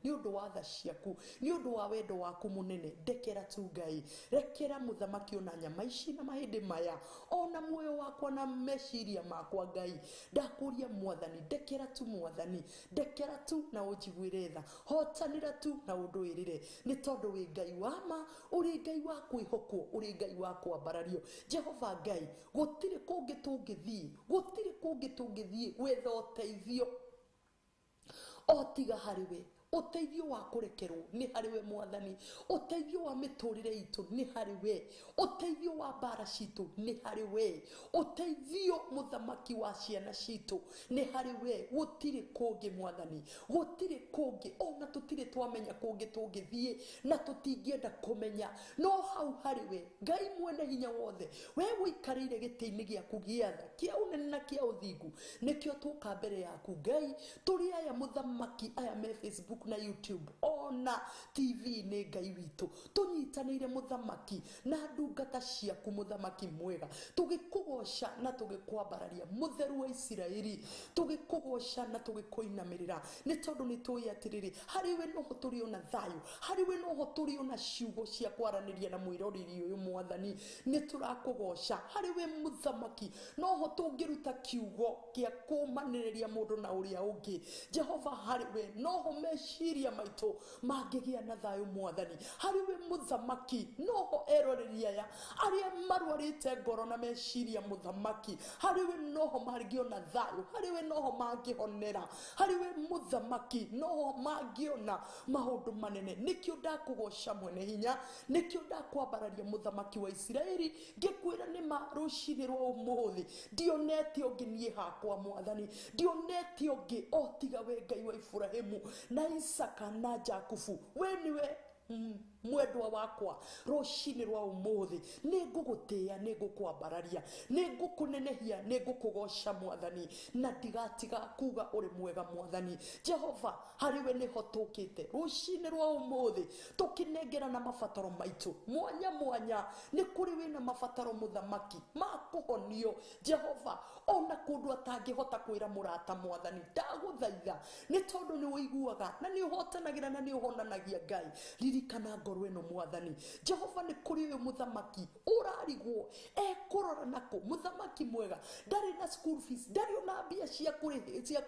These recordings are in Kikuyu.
Nĩ ũndũ wa tha ciaku, nĩ ũndũ wa wendo waku mũnene, ndekera tu Ngai. Rekera mũthamaki ona nyama ici na mahĩndĩ maya, ona muoyo wakwa na meciria makwa Ngai. Ndakũria mwathani, ndekera tu mwathani, ndekera tu na ũnjiguĩre tha, hotanĩra tu na ũndũĩrĩre, nĩ tondũ wĩ Ngai wa ma, ũrĩ Ngai wa kwĩhokwo, ũrĩ Ngai wa kwambarario. Jehova Ngai, gũtirĩ kũngĩ tũngĩthiĩ, gũtirĩ kũngĩ tũngĩthiĩ gwetha ũteithio o tiga harĩ we. Ũteithio wa kũrekerwo nĩ harĩ we mwathani, ũteithio wa mĩtũrĩre itũ nĩ harĩ we, ũteithio wa mbara citũ nĩ harĩ we, ũteithio mũthamaki wa ciana citũ nĩ harĩ we. Gũtirĩ kũngĩ mwathani, gũtirĩ kũngĩ, ona tũtirĩ twamenya kũngĩ tũngĩthiĩ na tũtingĩenda kũmenya, no hau harĩ we Ngai mwene hinya wothe, we ũikarĩire gĩtĩ-inĩ gĩaku gĩa tha, kĩa ũnene na kĩa ũthingu. Nĩkĩo tũka mbere yaku Ngai, tũrĩ aya mũthamaki, aya me Facebook na YouTube ona TV nĩ Ngai witũ, tũnyitanĩire mũthamaki na ndungata ciaku mũthamaki mwega, tũgĩkũgoca na tũgĩkwambararia mũtheru wa Isiraeli, tũgĩkũgoca na tũgĩkũinamĩrĩra, nĩ tondũ nĩ tũĩ atĩrĩrĩ, harĩ we noho tũrĩ ona thayũ, harĩ we noho tũrĩ ona ciugo cia kwaranĩria na mwĩroreri ũyũ mwathani. Nĩ tũrakũgoca, harĩ we mũthamaki noho tũngĩruta kiugo kĩa kũmanĩrĩria mũndũ na ũrĩa ũngĩ. Jehova, harĩ we noho meciria maitũ mangĩgĩa na thayũ mwathani. Harĩ we mũthamaki noho eroreri aya arĩa marwarĩte ngoro na meciria mũthamaki, harĩ we noho mangĩona thayũ, harĩ we noho mangĩhonera, harĩ we mũthamaki noho mangĩona maũndũ manene. Nĩkĩo ndakũgoca mwene hinya, nĩkĩo ndakwambararia mũthamaki wa Isiraeli, ngĩkwĩra nĩ ma rũcinĩ rwa ũmũthĩ ndionete ũngĩ niĩ hakwa mwathani, ndionete ũngĩ o tiga we Ngai wa Iburahĩmu na Isaka na Jakubu. We nĩwe mwendwa wakwa rũcinĩ rwa ũmũthĩ, nĩ ngũgũtĩĩa, nĩ ngũkwambararia, nĩ ngũkũnenehia, nĩ ngũkũgoca mwathani, na ndigatiga kuga ũrĩ mwega mwathani. Jehova, harĩ we nĩho tũkĩte rũcinĩ rwa ũmũthĩ, tũkĩnengerana mabataro maitũ mwanya mwanya. Nĩ kũrĩ wĩna mabataro mũthamaki ma kũhonio Jehova, ona kũndũ atangĩhota kwĩra mũrata mwathani, ndagũthaitha, nĩ tondũ nĩ ũiguaga na nĩ ũhotanagĩra na nĩ ũhonanagia Ngai. Ririkana ngoro ĩno mwathani. Jehova, nĩ kũrĩ ũyũ mũthamaki ũrarigwo ekũrora nakũ, mũthamaki mwega ndarĩ na school fees, ndarĩ ona mbia cia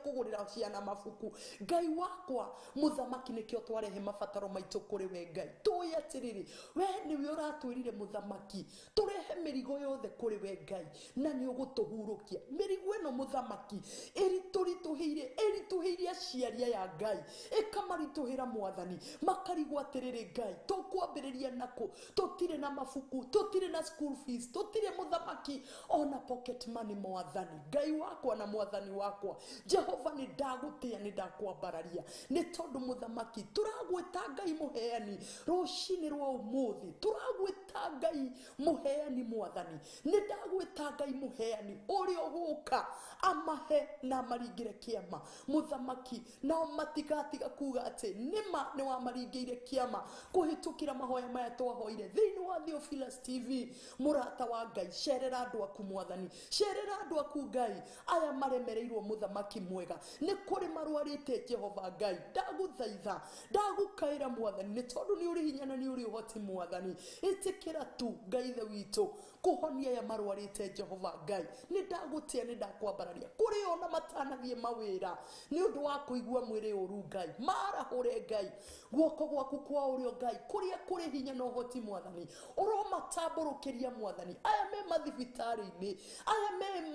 kũgũrĩra ciana mabuku. Ngai wakwa mũthamaki, nĩkĩo twarehe mabataro maitũ kũrĩ we Ngai. Tũĩ atĩrĩrĩ, we nĩwe ũratwĩrire mũthamaki tũrehe mĩrigo yothe kũrĩ we Ngai, na nĩ ũgũtũhurũkia. Mĩrigo ĩno mũthamaki ĩritũritũhĩire, ĩritũhĩire aciari aya Ngai, ĩkamaritũhĩra mwathani, makarigwo atĩrĩrĩ Ngai, tũkwambĩrĩria nakũ? Tũtirĩ na mabuku, tũtirĩ na school fees, tũtirĩ mũthamaki ona pocket money mwathani. Ngai wakwa na mwathani wakwa Jehova, nĩ ndagũtĩĩa, nĩ ndakwambararia, nĩ tondũ mũthamaki tũragwĩta Ngai mũheani rũcinĩ rwa ũmũthĩ, tũragwĩta Ngai mũheani mwathani, nĩ ndagwĩta Ngai mũheani ũrĩa ũgũka amahe na amaringĩre kĩama mũthamaki, nao matigatiga kuga atĩ nĩma nĩ wamaringĩire kĩama kũhĩtũkĩra mahoya maya twahoire thĩinĩ wa Theophilus TV. Mũrata wa Ngai, cerera andũ aku mwathani, cerera andũ aku Ngai aya maremereirwo mũthamaki mwega, nĩ kũrĩ marwarĩte Jehova Ngai, ndagũthaitha, ndagũkaĩra mwathani, nĩ tondũ nĩ ũrĩ hinya na nĩ ũrĩ ũhoti mwathani. Ĩtĩkĩra tu Ngai ithe witũ kũhonia aya marwarĩte Jehova Ngai, nĩ ndagũtĩa, nĩ ndakwambararia kũrĩ ona matanathiĩ mawĩra nĩ ũndũ wa kũigua mwĩrĩ ũru Ngai, marahũre Ngai guoko gwaku kwa ũrĩo Ngai, kũrĩa kũrĩ hinya na ũhoti mwathani, ũromatambũrũkĩria mwathani, aya me mathibitarĩ-inĩ, aya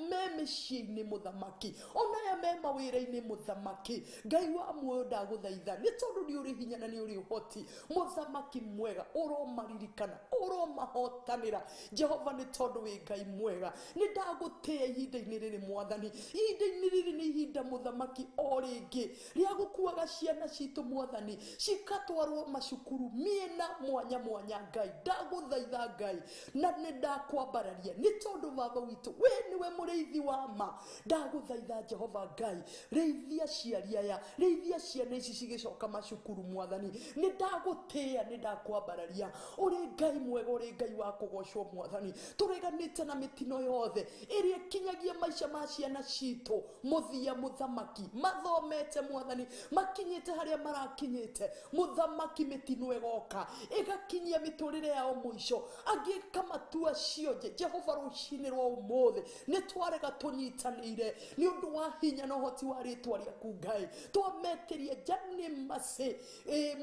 me mĩciĩ-inĩ mũthamaki, ona aya me mawĩra-inĩ mũthamaki. Ngai wa muoyo, ndagũthaitha, nĩ tondũ nĩ ũrĩ hinya na nĩ ũrĩ ũhoti mũthamaki mwega, ũromaririkana, ũromahotanĩra Jehova, nĩ tondũ wĩ Ngai mwega. Nĩ ndagũtĩĩa ihinda-inĩ rĩrĩ mwathani, ihinda-inĩ rĩrĩ nĩ ihinda mũthamaki o rĩngĩ rĩa gũkuaga ciana citũ mwathani, cikatwarwo macukuru mĩena mwanya mwanya Ngai, ndagũthaitha Ngai, na nĩ ndakwambararia, nĩ tondũ baba witũ we nĩwe mũrĩithi wa ma. Ndagũthaitha Jehova Ngai, rĩithia aciari aya, rĩithia ciana ici cigĩcoka macukuru mwathani, nĩ ndagũtĩĩa, nĩ ndakwambararia, ũrĩ Ngai mwega, ũrĩ Ngai wa kũgocwo mwathani. Tũreganĩte na mĩtino yothe ĩrĩa ĩkinyagia maica ma ciana citũ mũthia mũthamaki. Mathomete mwathani, makinyĩte harĩa marakinyĩte mũthamaki, mĩtino ĩgoka ĩgakinyia mĩtũrĩre yao mũico, angĩ ĩkamatua cionje. Jehova, rũcinĩ rwa ũmũthĩ nĩ twarega tũnyitanĩire nĩ ũndũ wa hinya na ũhoti wa rĩtwa rĩaku Ngai. Twametĩria Jane Mercy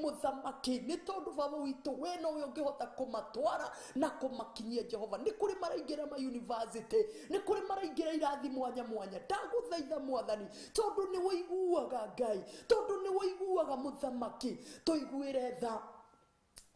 mũthamaki, nĩ tondũ baba witũ we nowe ũngĩhota kũmatwara na kũmakinyia. Jehova, nĩ kũrĩ maraingĩra ma university, nĩ kũrĩ maraingĩra irathi mwanya mwanya. Ndagũthaitha mwathani, tondũ nĩ wũiguaga Ngai, tondũ nĩ wũiguaga mũthamaki, tũiguĩre tha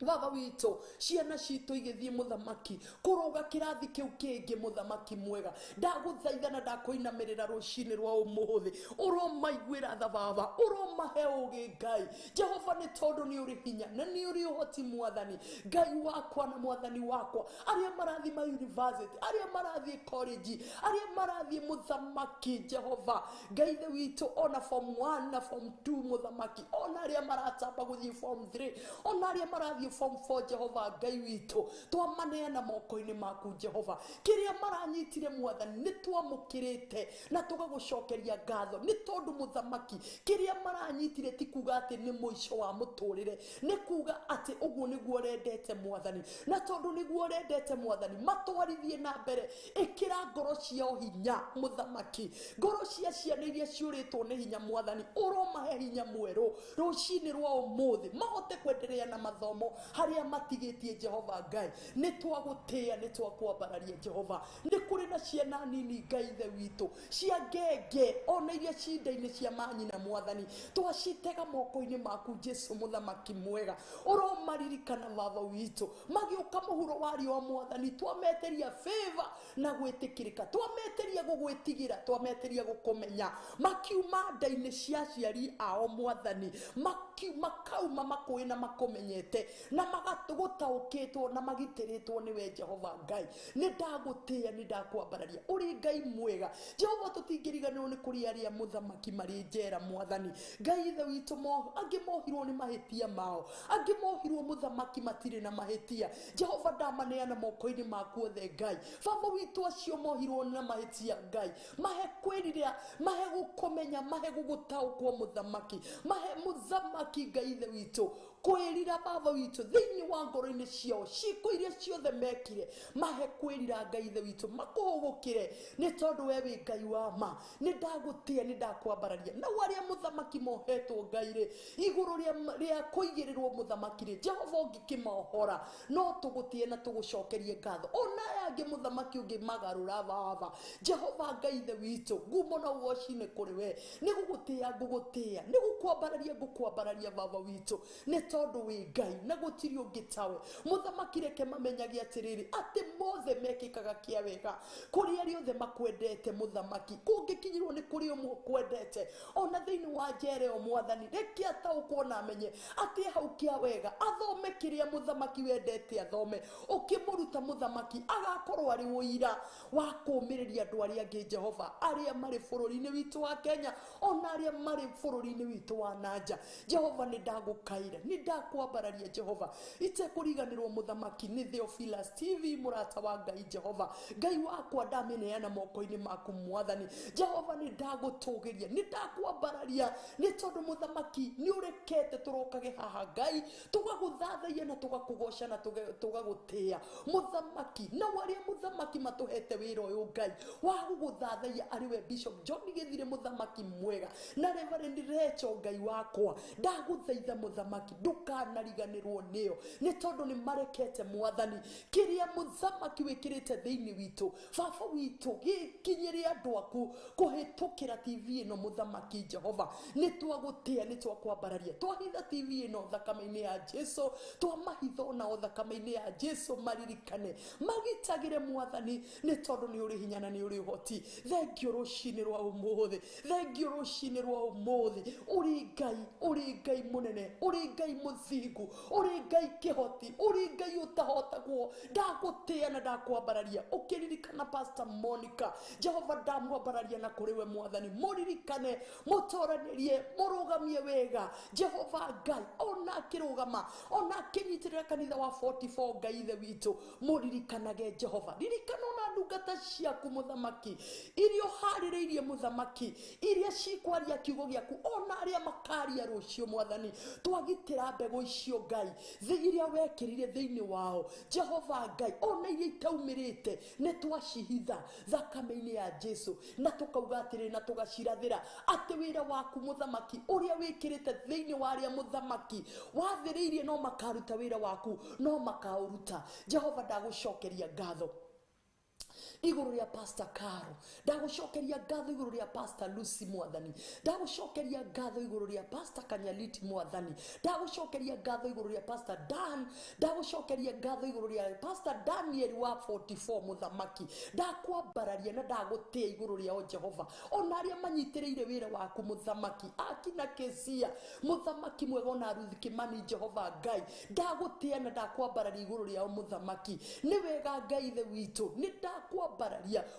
baba witũ. Ciana citũ igĩthiĩ mũthamaki kũrũga kĩrathi kĩu kĩngĩ, mũthamaki mwega, ndagũthaitha na ndakũinamĩrĩra rũcinĩ rwa ũmũthĩ, ũromaiguĩra tha baba, ũromahe ũgĩ Ngai Jehova, nĩ tondũ nĩ ũrĩ hinya na nĩ ũrĩ ũhoti mwathani Ngai wakwa na mwathani wakwa. Arĩa marathiĩ ma university, arĩa marathiĩ college, arĩa marathiĩ mũthamaki Jehova Ngai ithe witũ, ona form 1 na form 2 mũthamaki, ona arĩa maratamba gũthiĩ form 3, ona arĩa marathiĩ form 4, Jehova Ngai witũ, twamaneana moko-inĩ maku Jehova. Kĩrĩa maranyitire mwathani nĩ twamũkĩrĩte na tũgagũcokeria ngatho, nĩ tondũ mũthamaki kĩrĩa maranyitire ti kuga atĩ nĩ mũico wa mũtũrĩre, nĩ kuga atĩ ũguo nĩguo ũrendete mwathani, na tondũ nĩguo ũrendete mwathani, matwarithie na mbere. Ĩkĩra ngoro ciao hinya mũthamaki, ngoro cia ciana iria ciũrĩtwo nĩ hinya mwathani, ũromahe hinya mwerũ rũcinĩ rwa ũmũthĩ, mahote kwenderea na mathomo harĩa matigĩtie. Jehova Ngai, nĩ twagũtĩĩa, nĩ twakwambararia Jehova. Nĩ kũrĩ na ciana nini Ngai ithe witũ cia ngenge, ona iria cinda-inĩ cia manyina mwathani, twacitega moko-inĩ maku Jesu mũthamaki mwega, ũromaririkana baba witũ magĩũka mũhuro wa riũa mwathani. Twametĩria favor na gwĩtĩkĩrĩka, twametĩria gũgwĩtigĩra, twametĩria gũkũmenya makiuma nda-inĩ cia aciari ao mwathani, makauma makũĩ na makũmenyete na magũtaũkĩtwo na magitĩrĩtwo nĩwe Jehova Ngai. Nĩ ndagũtĩĩa, nĩ ndakwambararia, ũrĩ Ngai mwega Jehova. Tũtingĩriganĩrwo nĩ kũrĩ arĩa mũthamaki marĩ njera mwathani Ngai ithe witũ, angĩ mohirwo nĩ mahĩtia mao, angĩ mohirwo mũthamaki matirĩ na mahĩtia. Jehova, ndamaneana moko-inĩ maku othe Ngai baba witũ. Acio mohirwo na mahĩtia Ngai, mahe kwĩrira, mahe gũkũmenya, mahe gũgũtaũkwo mũthamaki, mahe mũthamaki Ngai ithe witũ kwĩrira baba witũ thĩinĩ wa ngoro-inĩ ciao, ciĩko iria ciothe mekire, mahe kwĩrira Ngai ithe witũ, makũhũgũkĩre, nĩ tondũ we wĩ Ngai wa ma. Nĩ ndagũtĩĩa, nĩ ndakwambararia. Nao arĩa mũthamaki mohetwo Ngai rĩ, igũrũ rĩa kũigĩrĩrwo mũthamaki rĩ, Jehova ũngĩkĩmohora, no tũgũtĩe na tũgũcokerie ngatho. Ona aya angĩ mũthamaki ũngĩmagarũra baba Jehova Ngai ithe witũ, ngumo na ũgoci nĩ kũrĩ we. Nĩ gũgũtĩĩa ngũgũtĩĩa, nĩ gũkwambararia ngũkwambararia baba witũ, nĩ tondũ wĩ Ngai na gũtirĩ ũngĩ tawe mũthamaki. Reke mamenyage atĩrĩrĩ, atĩ mothe mekĩkaga kĩa wega kũrĩ arĩa othe makwendete mũthamaki. Kũngĩkinyirwo nĩ kũrĩ ũmwe ũkwendete ona thĩinĩ wa njere o mwathani, reke ataũkwo na amenye atĩ hau kĩa wega, athome kĩrĩa mũthamaki wendete athome. Ũkĩmũruta mũthamaki, agakorwo arĩ ũira wa kũũmĩrĩria andũ arĩa angĩ Jehova, arĩa marĩ bũrũri-inĩ witũ wa Kenya, ona arĩa marĩ bũrũri-inĩ witũ wa nanja. Jehova, nĩ ndagũkaĩra, nĩ ndakwambararia Jehova. Itekũriganĩrwo mũthamaki nĩ Theophilus TV, mũrata wa Ngai. Jehova Ngai wakwa, ndamĩneana moko-inĩ maku mwathani Jehova. Nĩ ndagũtũgĩria, nĩ ndakwambararia, nĩ tondũ mũthamaki nĩ ũrekete tũrokage haha Ngai, tũgagũthathaia na tũgakũgoca na tũgagũtĩĩa mũthamaki. Na arĩa mũthamaki matũhete wĩra ũyũ Ngai wa gũgũthathaia, arĩ we Bishop John Gĩthire mũthamaki mwega na Reverend Rachel, Ngai wakwa, ndagũthaitha mũthamaki ndũkanariganĩrwo nĩo, nĩ tondũ nĩ marekete mwathani kĩrĩa mũthamaki wĩkĩrĩte thĩinĩ witũ baba witũ gĩkinyĩre andũ aku kũhĩtũkĩra TV ĩno mũthamaki Jehova. Nĩ twagũtĩa, nĩ twakwambararia. Twahitha TV ĩno thakame-inĩ ya Jesu, twamahitha onao thakame-inĩ ya Jesu, maririkane, magitagĩre mwathani, nĩ tondũ nĩ ũrĩ hinya na nĩ ũrĩ ũhoti. Thengio rũcinĩ rwa ũmũthĩ, thengio rũcinĩ rwa ũmũthĩ. Ũrĩ Ngai, ũrĩ Ngai mũnene, ũrĩ Ngai mũthingu, ũrĩ Ngai kĩhoti, ũrĩ Ngai ũtahotagwo. Ndagũtĩa na ndakwambararia. Ũkĩririkana Pastor Monica, Jehova, ndamwambararia na kũrĩ we mwathani, mũririkane, mũtoranĩrie, mũrũgamie wega Jehova Ngai. Ona ona akĩrũgama ona akĩnyitĩrĩra kanitha wa 44 Ngai ithe witũ mũririkanage Jehova. Ririkana ona ndungata ciaku mũthamaki iria ũharĩrĩirie mũthamaki iria cikwaria kiugo gĩaku ona arĩa makaria rũciũ mwathani twagitĩra mbegũ icio Ngai iria wekĩrire thĩinĩ wao Jehova Ngai ona iria itaumĩrĩte nĩ twacihitha thakame-inĩ ya Jesu na tũkauga atĩrĩ na tũgacirathĩra atĩ wĩra waku mũthamaki ũrĩa wĩkĩrĩte thĩinĩ wa arĩa mũthamaki wathĩrĩirie no makaruta wĩra waku no makaũruta. Jehova ndagũcokeria ngatho igũrũ rĩa Pastor Caro, ndagũcokeria ngatho igũrũ rĩa Pastor Lucy mwathani, ndagũcokeria ngatho igũrũ rĩa Pastor Kanyaliti mwathani, ndagũcokeria ngatho igũrũ rĩa Pastor Dan, ndagũcokeria ngatho igũrũ rĩa Pastor Daniel wa 44 mũthamaki, ndakwambararia na ndagũtĩa igũrũ rĩao Jehova ona arĩa manyitĩrĩire wĩra waku mũthamaki akina Kesia mũthamaki mwega ona Ruth Kimani Jehova Ngai ndagũtĩa na ndakwambararia igũrũ rĩao mũthamaki. Nĩ wega Ngai ithe witũ nĩ ndakwambararia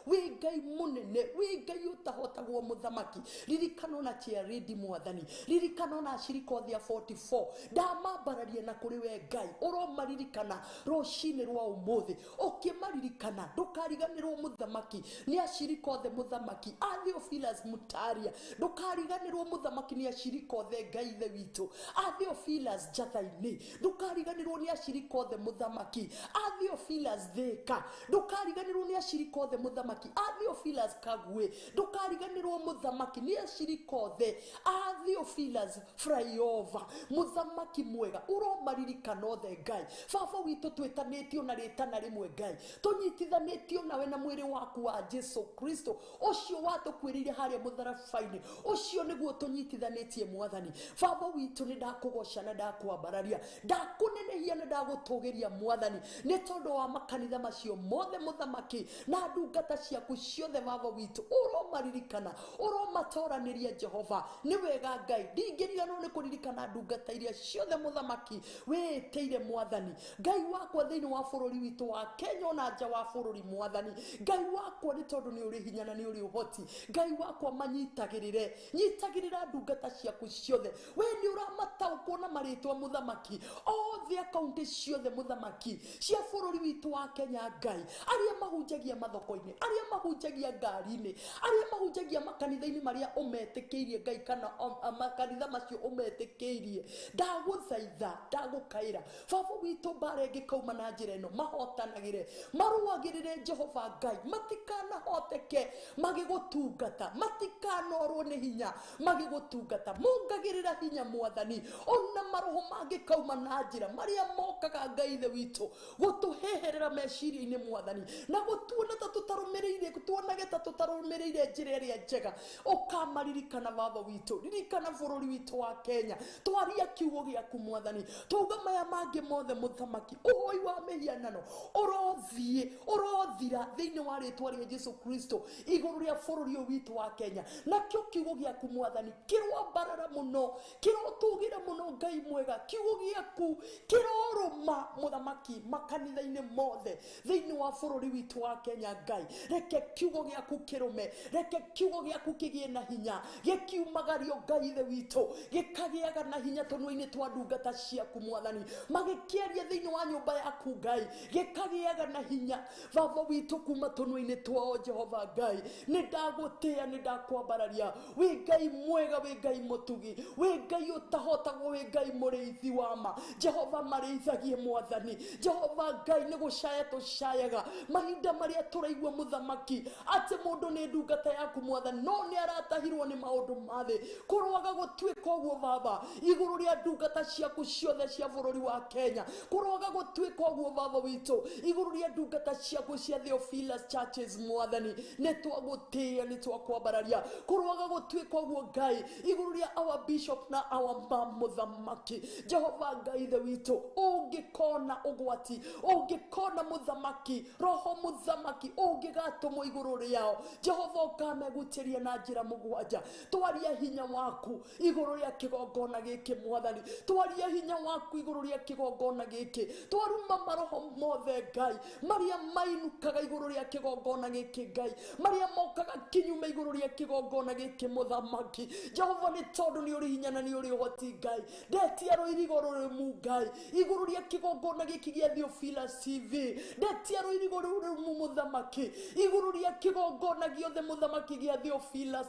wĩ Ngai mũnene wĩ Ngai ũtahotagwo mũthamaki. Ririkana ona Chiaridi mwathani, ririkana ona acirika othe a 44 ndamambararia na kũrĩ we Ngai ũromaririkana rũcinĩ rwa ũmũthĩ ũkĩmaririkana ndũkariganĩrwo mũthamaki nĩ acirika othe mũthamaki a Theophilus Mutaria ndũkariganĩrwo mũthamaki nĩ acirika othe Ngai ithe witũ a Theophilus Njatha-inĩ ndũkariganĩrwo nĩ acirika othe mũthamaki a Theophilus Thika ndũkariganĩrwo nĩ acirika othe mũthamaki a Theophilus Kagwe ndũkariganĩrwo mũthamaki nĩ acirika othe a Theophilus Flyover mũthamaki mwega ũromaririkana othe Ngai. Baba witũ twĩtanĩtio na rĩtana rĩmwe Ngai tũnyitithanĩtio nawe na mwĩrĩ waku wa Jesu Kristo ũcio watũkuĩrĩire harĩa mũtharaba-inĩ ũcio nĩguo tũnyitithanĩtie mwathani. Baba witũ nĩ ndakũgoca na ndakwambararia ndakũnenehia na ndagũtũgĩria mwathani nĩ tondũ wa makanitha macio mothe mũthamaki na ndungata ciaku ciothe baba witũ ũromaririkana ũromatoranĩria Jehova. Nĩ wega Ngai ndingĩriganĩrwo nĩ kũririkana ndungata iria ciothe mũthamaki wĩtĩire mwathani Ngai wakwa thĩinĩ wa bũrũri witũ wa Kenya ona nja wa bũrũri mwathani Ngai wakwa nĩ tondũ nĩ ũrĩ hinya na nĩ ũrĩ ũhoti Ngai wakwa manyitagĩrĩre nyitagĩrĩra ndungata ciaku ciothe we nĩ ũramataũkwo na marĩtwa mũthamaki othe akaunti ciothe mũthamaki cia bũrũri witũ wa Kenya Ngai arĩa mahunjagia mathoko-inĩ arĩa mahunjagia ngari-inĩ arĩa mahunjagia makanitha-inĩ marĩa ũmetĩkĩirie Ngai kana makanitha macio ũmetĩkĩirie ndagũthaitha ndagũkaĩra baba witũ mbara ĩngĩkauma na njĩra ĩno mahotanagĩre marũagĩrĩre Jehova Ngai matikanahoteke magĩgũtungata matikanorwo nĩ hinya magĩgũtungata mongagĩrĩra hinya mwathani ona maroho mangĩkauma na njĩra marĩa mokaga Ngai ithe witũ gũtũheherera meciria-inĩ mwathani na gũtuona ta tũtarũmĩrĩire tuonage ta tũtarũmĩrĩire njĩra ĩrĩa njega ũkamaririkana baba witũ. Ririkana bũrũri witũ wa Kenya twaria kiugo gĩaku mwathani twauga maya mangĩ mothe mũthamaki ũhoi wa mĩhianano ũrothiĩ ũrothira thĩinĩ wa rĩtwa rĩa Jesu Kristo igũrũ rĩa bũrũri ũyũ witũ wa Kenya nakĩo kiugo gĩaku mwathani kĩroambarara mũno kĩrotũgĩra mũno Ngai mwega kiugo gĩaku kĩrorũma mũthamaki makanitha-inĩ mothe thĩinĩ wa bũrũri witũ wa Kenya Ngai reke kiugo gĩaku kĩrũme reke kiugo gĩaku kĩgĩe na hinya gĩkiumagario Ngai ithe witũ gĩkagĩaga na hinya tũnua-inĩ twa ndungata ciaku mwathani magĩkĩaria thĩinĩ wa nyũmba yaku Ngai gĩkagĩaga na hinya baba witũ kuma tũnua-inĩ twao Jehova Ngai nĩ ndagũtĩa nĩ ndakwambararia wĩ Ngai mwega wĩ Ngai mũtugi wĩ Ngai ũtahotagwo wĩ Ngai mũrĩithi wa ma Jehova marĩithagie mwathani Jehova Ngai nĩ gũcaya tũcayaga mahinda marĩa tũraigua mũthamaki atĩ mũndũ nĩ ndungata yaku mwathani no nĩ aratahirwo nĩ maũndũ ma thĩ kũroaga gũtuĩka ũguo baba igũrũ rĩa ndungata ciaku ciothe cia bũrũri wa Kenya kũroaga gũtuĩka ũguo baba witũ igũrũ rĩa ndungata ciaku cia Theophilus Churches mwathani nĩ twagũtĩĩa nĩ twakwambararia kũroaga gũtuĩka ũguo Ngai igũrũ rĩa our bishop na our mom mũthamaki Jehova Ngai ithe witũ witũ ũngĩkona ũgwati, ũngĩkona mũthamaki, roho mũthamaki ũngĩgatũmwo igũrũ rĩao, Jehova ũkamegutĩria na njĩra mũgwanja. Twaria hinya waku igũrũ rĩa kĩgongona gĩkĩ mwathani, twaria hinya waku igũrũ rĩa kĩgongona gĩkĩ, twaruma maroho mothe Ngai marĩa mainũkaga igũrũ rĩa kĩgongona gĩkĩ Ngai, marĩa mokaga kinyume igũrũ rĩa kĩgongona gĩkĩ mũthamaki Jehova, nĩ tondũ nĩ ũrĩ hinya na nĩ ũrĩ ũhoti Ngai. Ndetia rũirigo rũrũmu Ngai igũrũ rĩa kĩgongona gĩkĩ gĩa Theophilus TV, ndetia rũirigo rũrũmu mũthamaki igũrũ rĩa kĩgongona gĩothe mũthamaki gĩa Theophilus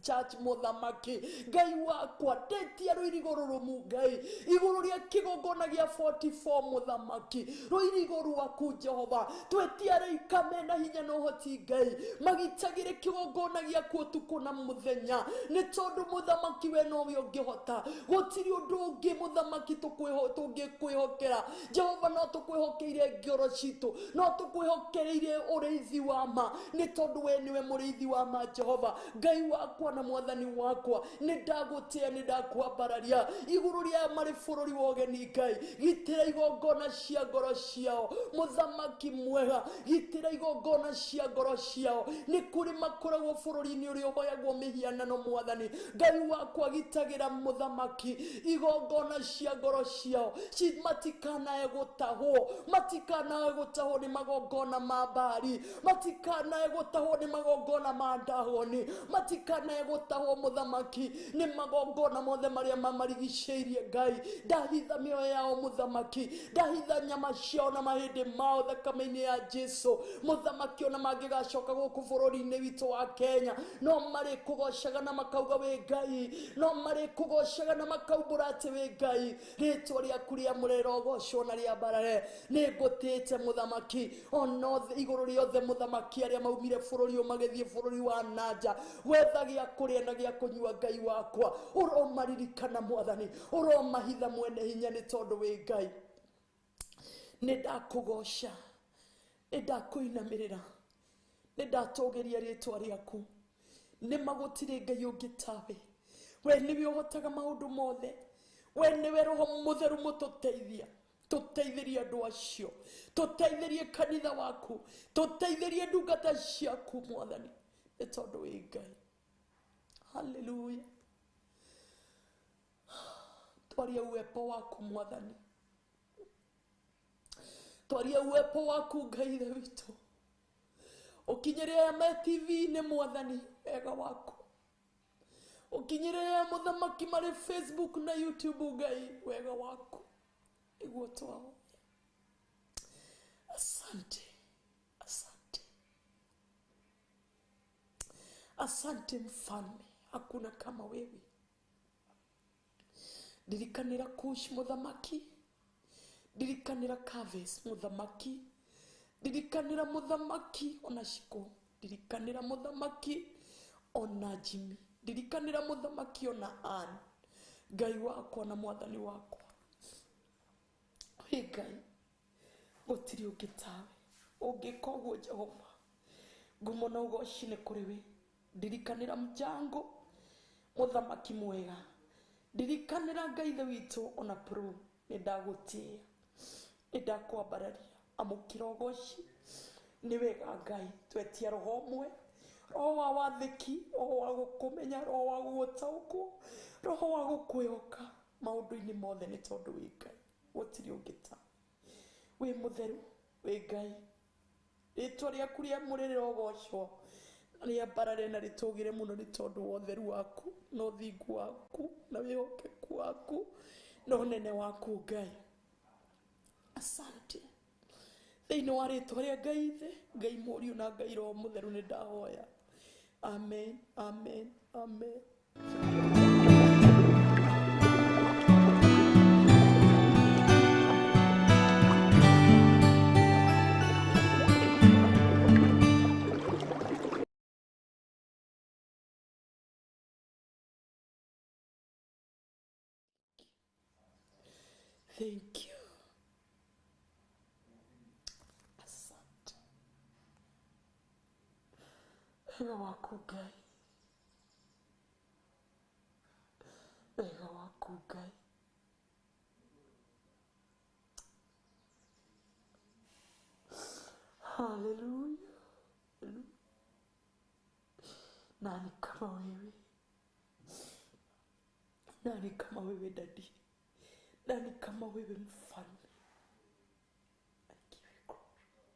Church mũthamaki Ngai wakwa, ndetia rũirigo rũrũmu Ngai igũrũ rĩa kĩgongona gĩa 44 mũthamaki, rũirigo rwaku Jehova, twetia araika mena hinya na ũhoti Ngai magitagĩre kĩgongona gĩaku ũtukũ na mũthenya, nĩ tondũ mũthamaki we nowe ũngĩhota, gũtirĩ ũndũ ũngĩ mũthamaki tũngĩkwĩhokera Jehova, no tũkwĩhokeire ngoro citũ, no tũkwĩhokeire ũrĩithi wa ma, nĩ tondũ we nĩwe mũrĩithi wa ma Jehova Ngai wakwa na mwathani wakwa. Nĩ ndagũtĩa, nĩ ndakwambararia igũrũ rĩa marĩ bũrũri wa ũgeni Ngai, gitĩra igongona cia ngoro ciao mũthamaki mwega, gitĩra igongona cia ngoro ciao. Nĩ kũrĩ makoragwo bũrũri-inĩ ũrĩa ũhoyagwo mĩhianano mwathani Ngai wakwa, gitagĩra mũthamaki igongona cia ngoro ciao, matikanae gũtahwo, matikanae gũtahwo nĩ magongona ma Baali, matikanae gũtahwo nĩ magongona ma Dagoni, matikanae gũtahwo mũthamaki nĩ magongona mothe marĩa mamarigicĩirie Ngai. Ndahitha mĩoyo yao mũthamaki, ndahitha nyama ciao na mahĩndĩ mao thakame-inĩ ya Jesu mũthamaki, ona mangĩgacoka gũkũ bũrũri-inĩ witũ wa Kenya no marĩkũgocaga na makauga wĩ Ngai, no marĩkũgocaga na makaumbũra atĩ wĩ Ngai. Rĩtwa rĩaku rĩamũre rĩrogocwo na rĩambarare. Nĩ ngũtĩĩte mũthamaki ona igũrũ rĩothe mũthamaki arĩa maumire bũrũri ũyũ magĩthiĩ bũrũri wa nanja gwetha gĩa kũrĩa na gĩa kũnyua Ngai wakwa, ũromaririkana mwathani, ũromahitha mwene hinya, nĩ tondũ wĩ Ngai. Nĩ ndakũgoca, nĩ ndakũinamĩrĩra, nĩ ndatũgĩria rĩtwa rĩaku. Nĩ magũtirĩ Ngai ũngĩ tawe, we nĩwe ũhotaga maũndũ mothe, we nĩwe roho mũtheru mũtũteithia. Tũteithĩrie andũ acio, tũteithĩrie kanitha waku, tũteithĩrie ndungata ciaku mwathani, nĩ tondũ wĩ Ngai. Haleluya. Twaria uwepo waku mwathani, twaria uwepo waku Ngai ithe witũ, ũkinyĩre aya me TV-inĩ mwathani, wega waku ũkinyĩre aya mũthamaki marĩ Facebook na YouTube Ngai, wega waku nĩguo twahoya. Asante, asante, asante mfalme, hakuna kama wewe. Ndirikanĩra Kush mũthamaki, ndirikanĩra Kaves mũthamaki, ndirikanĩra mũthamaki ona Shiko, ndirikanĩra mũthamaki ona Jimmy, ndirikanĩra mũthamaki ona Ann. Ngai wakwa na mwathani wakwa, wĩ Ngai, gũtirĩ ũngĩ tawe. Ũngĩka ũguo Jehova, ngumo na ũgoci nĩ kũrĩ we. Ndirikanĩra mjango mũthamaki mwega, ndirikanĩra Ngai ithe witũ ona Pro, nĩ ndagũtĩĩa, nĩ ndakwambararia, amũkĩra ũgoci. Nĩ wega Ngai, twetia roho ũmwe, roho wa wathĩki, roho wa gũkũmenya, roho wa gũgũtaũkwo, roho wa gũkwĩhoka maũndũ-inĩ mothe, nĩ tondũ wĩ Ngai, gũtirĩ ũngĩ tawe. Wĩ mũtheru, wĩ Ngai, rĩtwa rĩaku rĩamũre rĩrogocwo na rĩambarare na rĩtũgĩre mũno, nĩ tondũ wa ũtheru waku na ũthingu waku na wĩhokeku waku na ũnene waku Ngai. Asante. Thĩinĩ wa rĩtwa rĩa Ngai Ithe, Ngai Mũriũ na Ngai Roho Mũtheru nĩ ndahoya. Amen, amen, amen. Thank you. Asante. Wega waku Ngai, wega waku Ngai. Haleluya. Nani kama wewe? Nani kama wewe daddy? Nani kama wewe mfalme? I give you glory.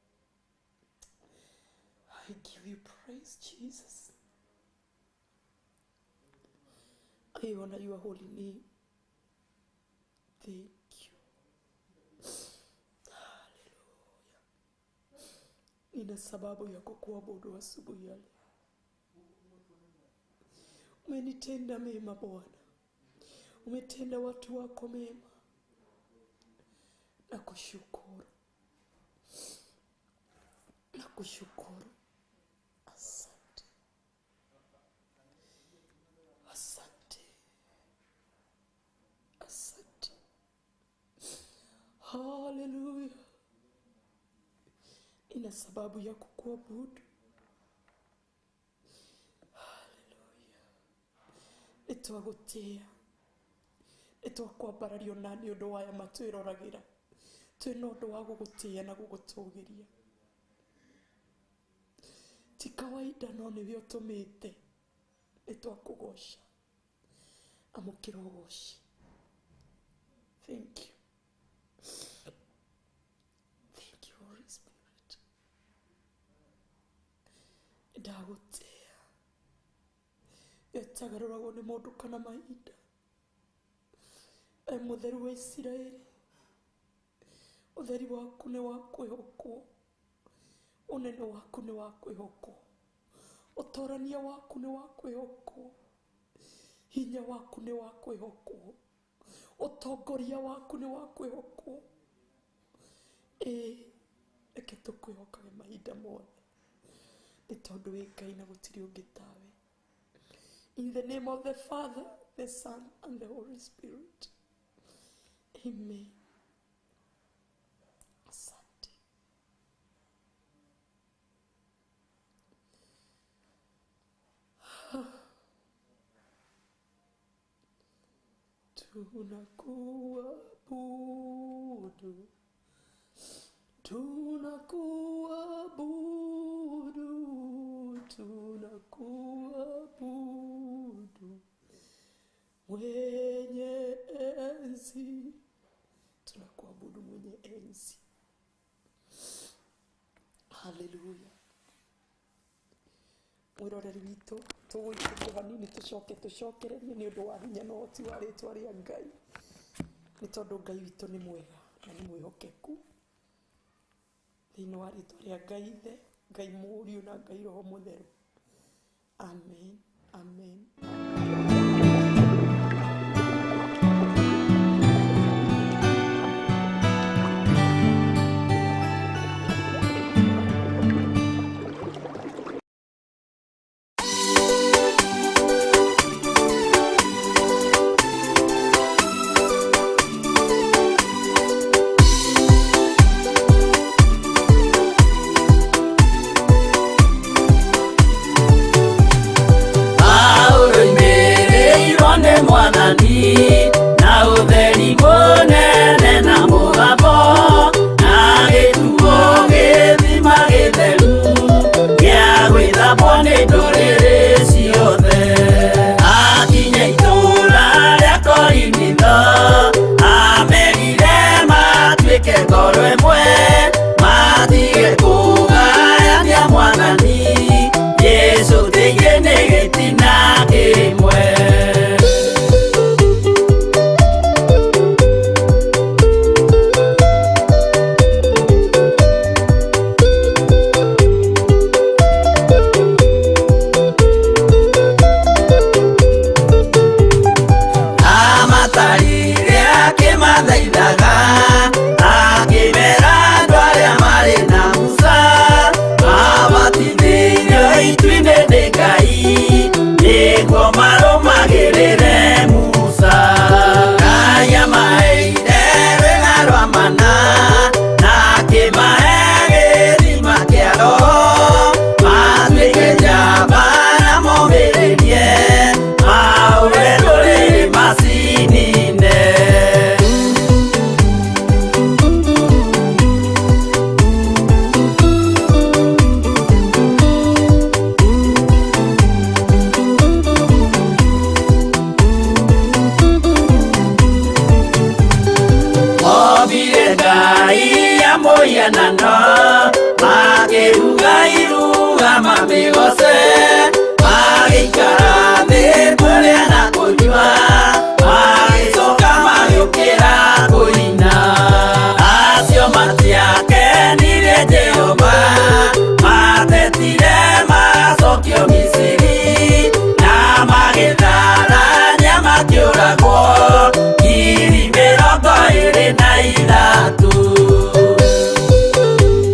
I give you praise, Jesus. I honor your holy name. Thank you. Hallelujah. Nina sababu ya kukuabudu asubuhi ya leo. Umenitenda mema Bwana, umetenda watu wako mema. Nakushukuru, nakushukuru. Asante, asante, asante. Haleluya. Nina sababu ya kukuabudu. Haleluya. Nĩtwagũtĩĩa, nĩtwakwambarario na nĩ ũndũ wa aya matwĩroragĩra. Twĩna ũndũ wa gũgũtĩĩa na gũgũtũgĩria. Ti kawaida no nĩwe ũtũmĩte. Nĩtwakũgoca. Amũkĩra ũgoci. Thank you. Thank you, Holy Spirit. Ndagũtĩĩa. Ĩtagarũragwo nĩ mũndũ kana mahinda. E mũtheru wa Isiraeli, ũtheri waku nĩ wa kwĩhokwo, ũnene waku nĩ wa kwĩhokwo, ũtorania waku nĩ wa kwĩhokwo, hinya waku nĩ wa kwĩhokwo, ũtongoria waku nĩ wa kwĩhokwo. Ĩĩ, reke tũkwĩhokage mahinda mothe, nĩ tondũ wĩ Ngai na gũtirĩ ũngĩ tawe. In the name of the Father, the Son, and the Holy Spirit. Amen. Asante. Tunakuabudu, tunakuabudu, tunakuabudu mwenye enzi, tunakuabudu mwenye enzi. Haleluya. Mwĩroreri witũ, tũgũikũrũka hanini tũcoke tũcokererie nĩ ũndũ wa hinya na ũhoti wa rĩtwa rĩa Ngai, nĩ tondũ Ngai witũ nĩ mwega na nĩ mwĩhokeku. Thĩinĩ wa rĩtwa rĩa Ngai Ithe, Ngai Mũriũ na Ngai Roho Mũtheru. Amen, amen. Paulo. Mũhianano, makĩruga iruga mamĩgoce, magĩikara thĩ kũrĩa na kũnyua, magĩcoka magĩũkĩra kũina. Acio matiakenirie Jehova, matetire macokio Misiri, na magĩtharania makĩũragwo 23,000.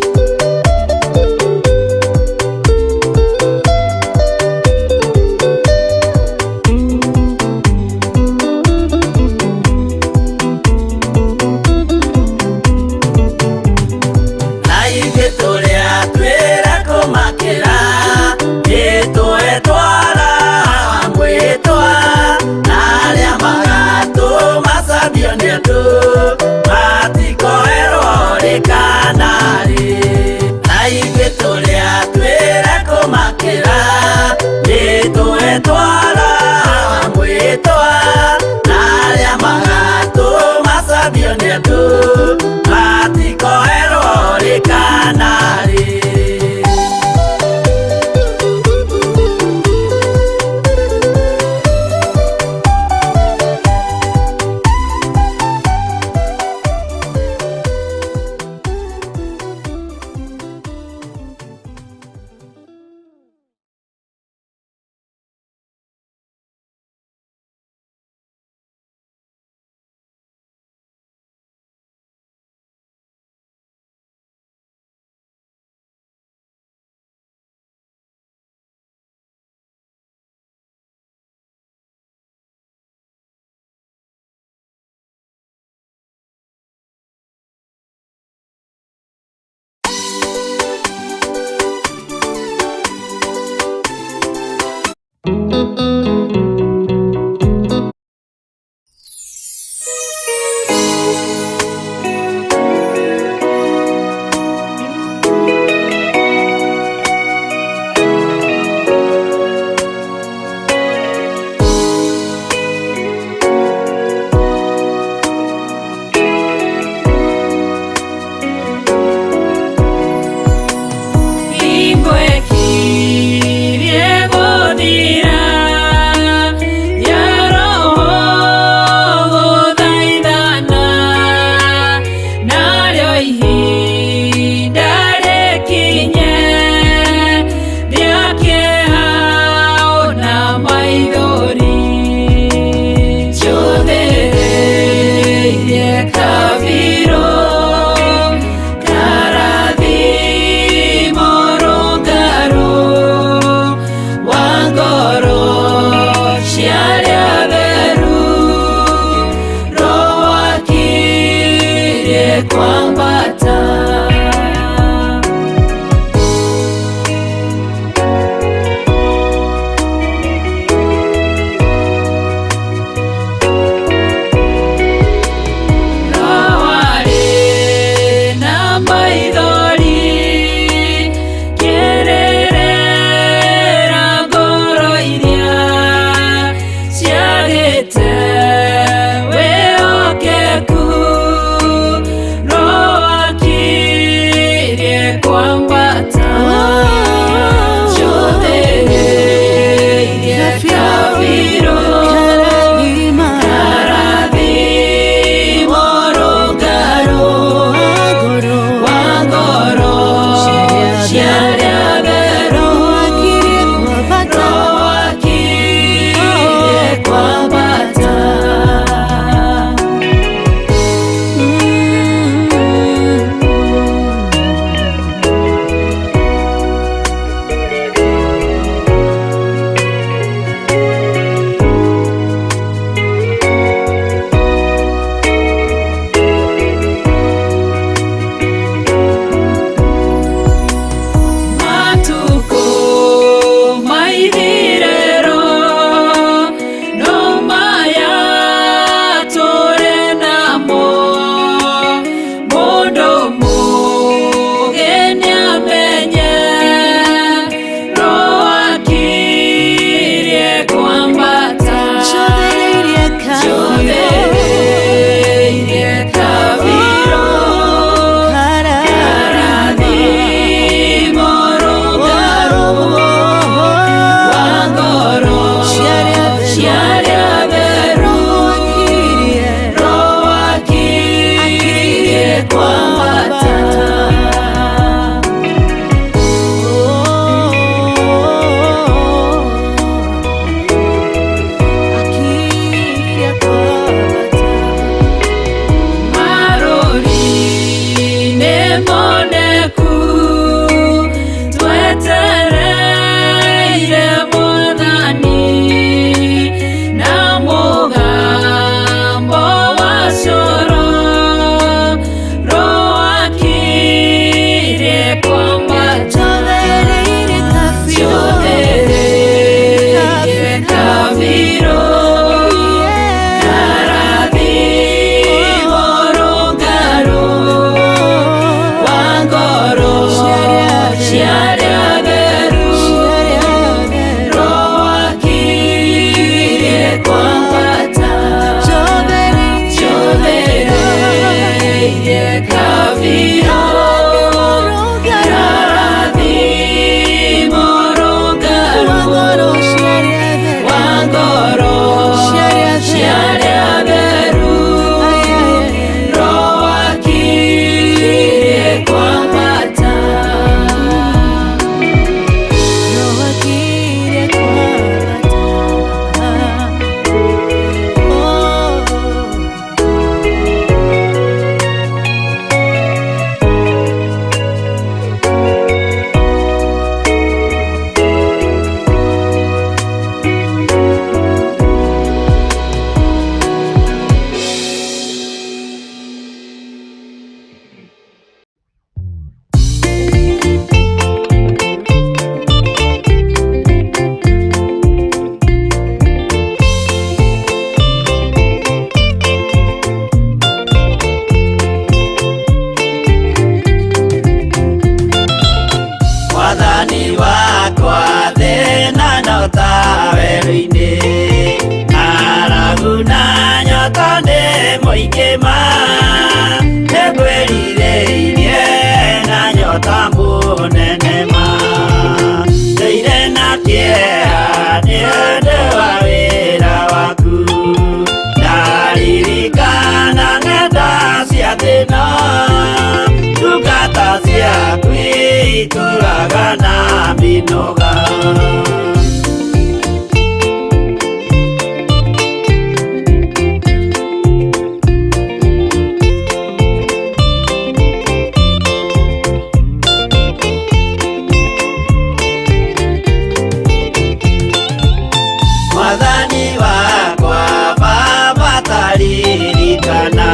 ĩno ndungata ciaku itũraga na mĩnoga. Mwathani wakwa Baba taririkana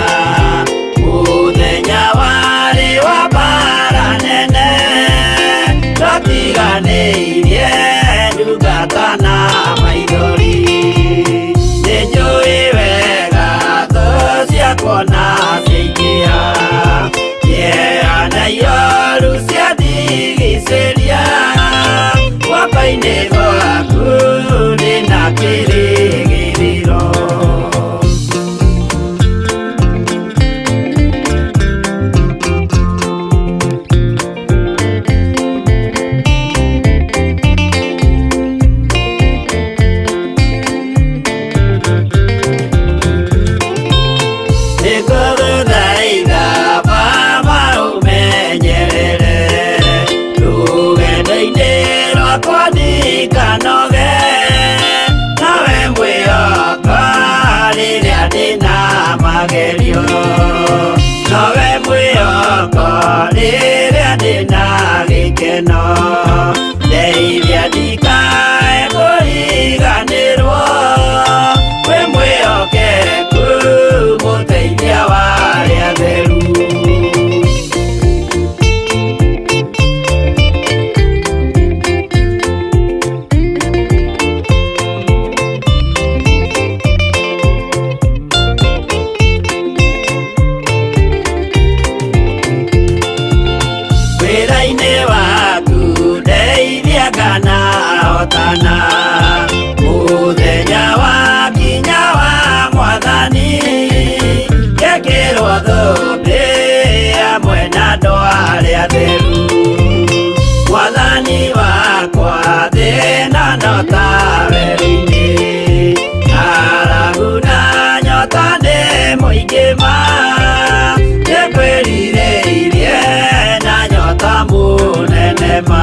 mũthenya warĩ wa mbara nene twatiganĩirie ndungata na maithori. Nĩnjũĩ wega thũ ciakwa na ciaingĩha kĩeha na ioru ciandigicĩria guoko-inĩ gwaku ndĩna kĩrĩgĩrĩro. Nĩngũgũthaitha Baba ũmenyerere rũgendo-inĩ rwakwa ndikanoge, nawe mwĩhoka rĩrĩa ndĩna magerio, nowe mwĩhoko rĩrĩa ndĩna gĩkeno, ndeithia ndikae kũriganĩrwo wĩ mwĩhokeku mũteithia wa arĩa atheru. Wĩra-inĩ waku ndeithia kana hotana mũthenya wa kinya wa mwathani ngekĩrwo thũmbĩ hamwe na andũ arĩa atheru. Mwathani wakwa thĩna no ta werũ-inĩ ng'aragu na nyota nĩ mũingĩ ma nĩngwĩrirĩirie na nyota mũnene ma.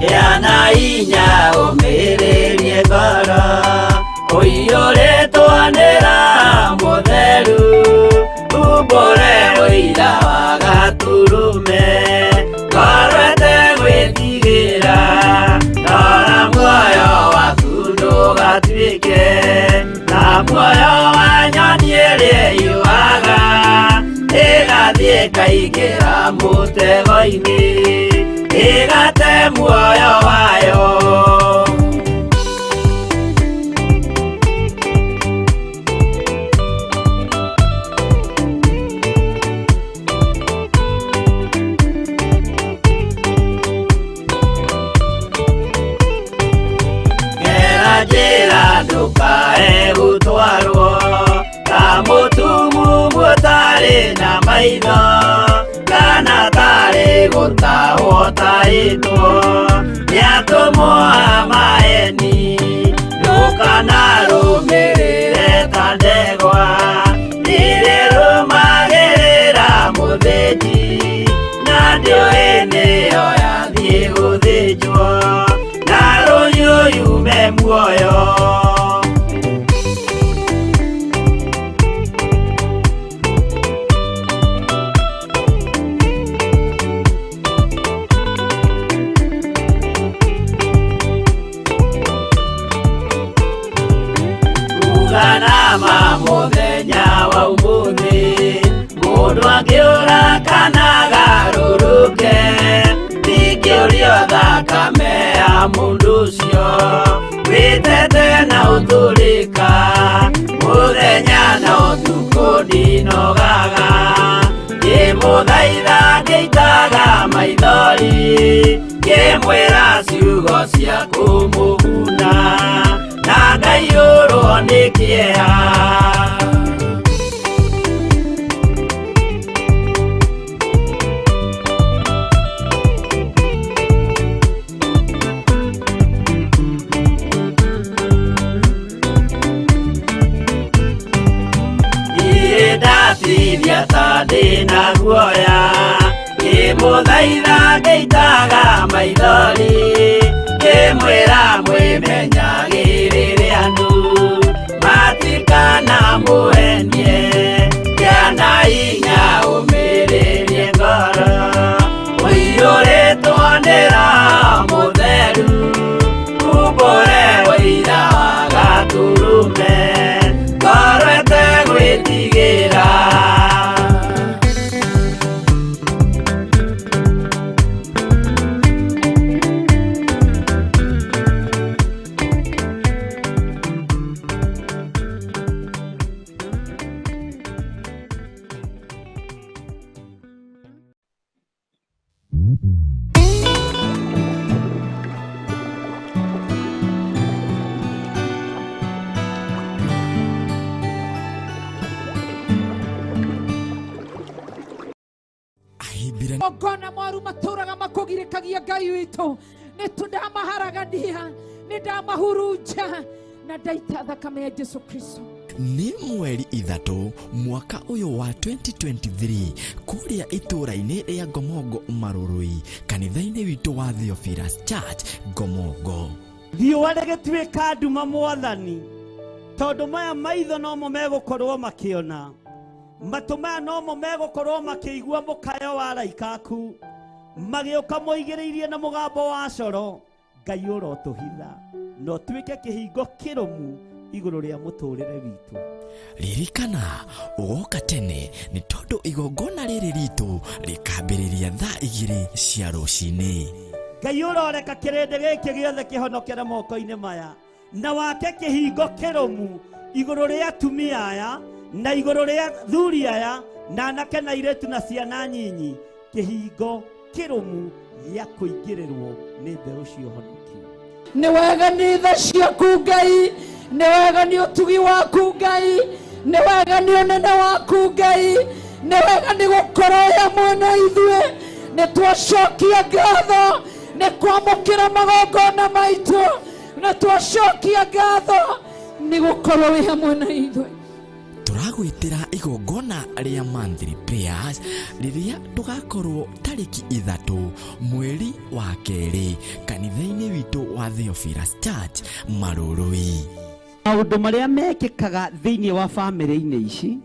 Gĩa na hinya ũmĩrĩrie ngoro ũiyũrĩtwo nĩ Roho Mũtheru umbũre ũira wa Gatũrũme ngoro ĩtegwĩtigĩra rora muoyo waku ndũgatuĩke ta muoyo wa nyoni ĩrĩa yũaga ĩgathiĩ ĩkaingĩra mũtego-inĩ ĩgate muoyo wayo. Gera njĩra ndũkae gũtwarwo ta mũtumumu ũtarĩ na maitho kana tarĩ gũtahwo tahĩtwo nĩ atũmwo a maeni ndũkanarũmĩrĩre ta ndegwa irĩrũmagĩrĩra mũthĩnji na ndĩũĩ nĩyo yathiĩ gũthĩnjwo na rũhiũ yume muoyo. Uganama mũthenya wa ũmũthĩ mũndũ angĩũra kana agarũrũke ndingĩũrio thakame ya mũndũ ũcio wĩtete na Ngĩtangĩka mũthenya na ũtukũ ndinogaga, ngĩmũthaitha ngĩitaga maithori, ngĩmwĩra ciugo cia kũmũguna, na ngaiyũrwo nĩ kĩeha. Ndatithia ta ndĩna guoya, ngĩmũthaitha ngĩitaga maithori, ngĩmwĩra mwĩmenyagĩrĩre andũ matikanamũhenie, kĩana hinya ũmĩrĩrie ngoro, ũiyũrĩtwo nĩ Roho Mũtheru, umbũre ũira wa Gatũrũme, ngoro ĩtegwĩtigĩra. Ngona moru matũraga makũgirĩkagia Ngai witũ, nĩ tũndamaharagania, nĩ ndamahurunja na ndaita thakame ya Jesu Kristo. Nĩ mweri 3 mwaka ũyũ wa 2023 kũrĩa itũũra-inĩ rĩa Ngomongo Marũrũi, kanitha-inĩ witũ wa Theophilus Church Ngomongo. Riũa rĩgĩtuĩka nduma mwathani, tondũ maya maitho nomo megũkorwo makĩona, matũ maya nomo megũkorwo makĩigua mũkayo wa araika aku magĩũka moigĩrĩirie na mũgambo wa coro. Ngai ũrotũhitha na ũtuĩke kĩhingo kĩrũmu igũrũ rĩa mũtũrĩre witũ. Ririkana ũgoka tene nĩ tondũ igongona rĩrĩ ritũ rĩkambĩrĩria thaa 2 cia rũcinĩ. Ngai ũroreka kĩrĩndĩ gĩkĩ gĩothe kĩhonokere moko-inĩ maya, na wake kĩhingo kĩrũmu igũrũ rĩa atumia aya na igũrũ rĩa thuri aya na anake na airĩtu na ciana nyinyi, kĩhingo kĩrũmu gĩa kũingĩrĩrwo nĩ mbeũ cia ũhonokio. Nĩ wega nĩ tha ciaku Ngai, nĩ wega nĩ ũtugi waku Ngai, nĩ wega nĩ ũnene waku Ngai, nĩ wega nĩ gũkorwo wĩ hamwe na ithuĩ. Nĩ twacokia ngatho nĩ kwamũkĩra magongona maitũ, nĩ twacokia ngatho nĩ gũkorwo wĩ hamwe na ithuĩ. Tũragwĩtĩra igongona rĩa monthly prayers rĩrĩa tũgakorwo tarĩki 3 mweri wa 2 kanitha-inĩ witũ wa Theophilus Church Marũrũi. Maũndũ marĩa mekĩkaga thĩinĩ wa bamĩrĩ-inĩ ici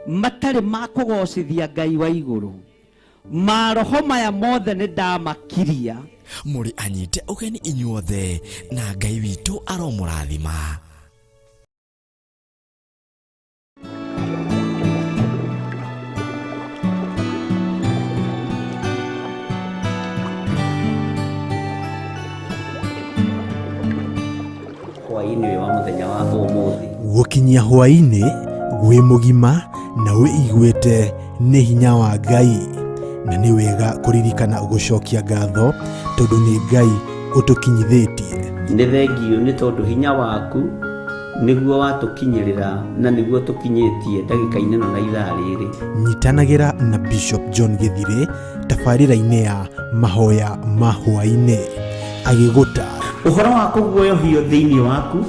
matarĩ ma kũgocithia Ngai wa igũrũ, maroho maya mothe nĩ ndamakiria. Mũrĩ anyite ũgeni inyuothe na Ngai witũ aromũrathima. Hwaĩ-inĩ ũyũ wa mũthenya wa ũmũthĩ, gũkinyia hwaĩ-inĩ wĩ mũgima na wĩiguĩte nĩ hinya wa Ngai, na nĩ wega kũririkana gũcokia ngatho tondũ nĩ Ngai ũtũkinyithĩtie. Nĩ thengiũ nĩ tondũ hinya waku nĩguo watũkinyĩrĩra na nĩguo tũkinyĩtie ndagĩka-inĩ ĩno na ithaa rĩrĩ. Nyitanagĩra na Bishop John Gĩthirĩ tabarĩra-inĩ ya mahoya ma hwaĩ-inĩ agĩgũta ũhoro wa kũguoyohio thĩinĩ waku.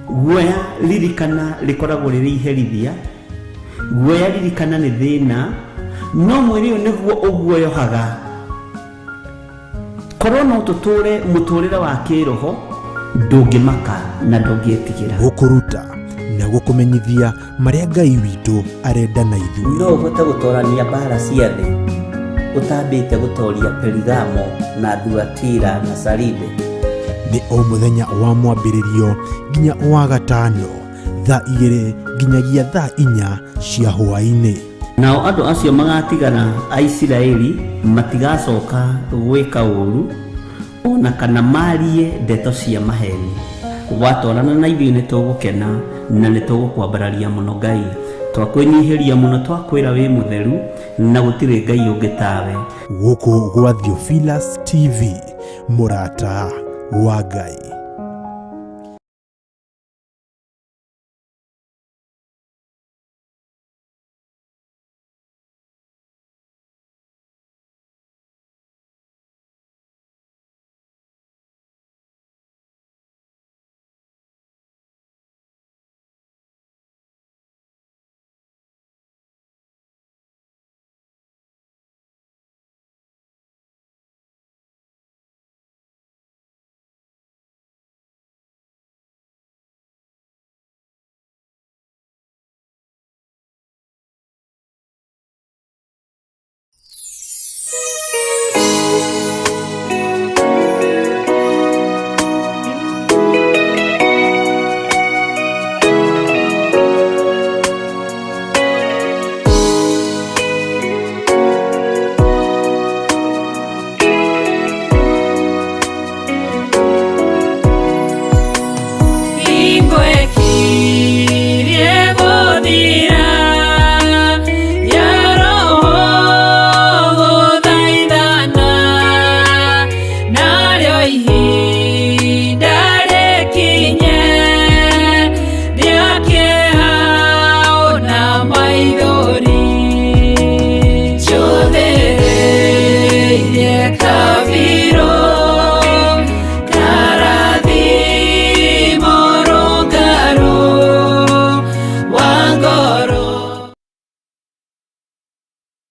Guoya ririkana rĩkoragwo rĩrĩ iherithia, guoya ririkana nĩ thĩna, no mwĩrĩ ũyũ nĩguo ũguoyohaga. Korwo no tũtũre mũtũrĩre wa kĩroho, ndũngĩmaka na ndũngĩtigĩra. Gũkũruta na gũkũmenyithia marĩa Ngai witũ arenda na ithuĩ. No ũhote gũtorania mbara cia thĩ ũtambĩte gũtoria Perigamo na Thuatira na Saride. Nĩ o mũthenya wa mwambĩrĩrio nginya wa gatano thaa 2 nginyagia thaa 4 cia hwaĩ-inĩ. Nao andũ acio magatigara a Isiraeli matigacoka gwĩka ũũru ona kana marie ndeto cia maheni. Watwarana na ithuĩ nĩ tũgũkena na nĩ tũgũkwambararia mũno Ngai. Twakwĩnyihĩria mũno, twakwĩra wĩ mũtheru na gũtirĩ Ngai ũngĩ tawe. Gũkũ gwa Theophilus TV, mũrata wa Ngai.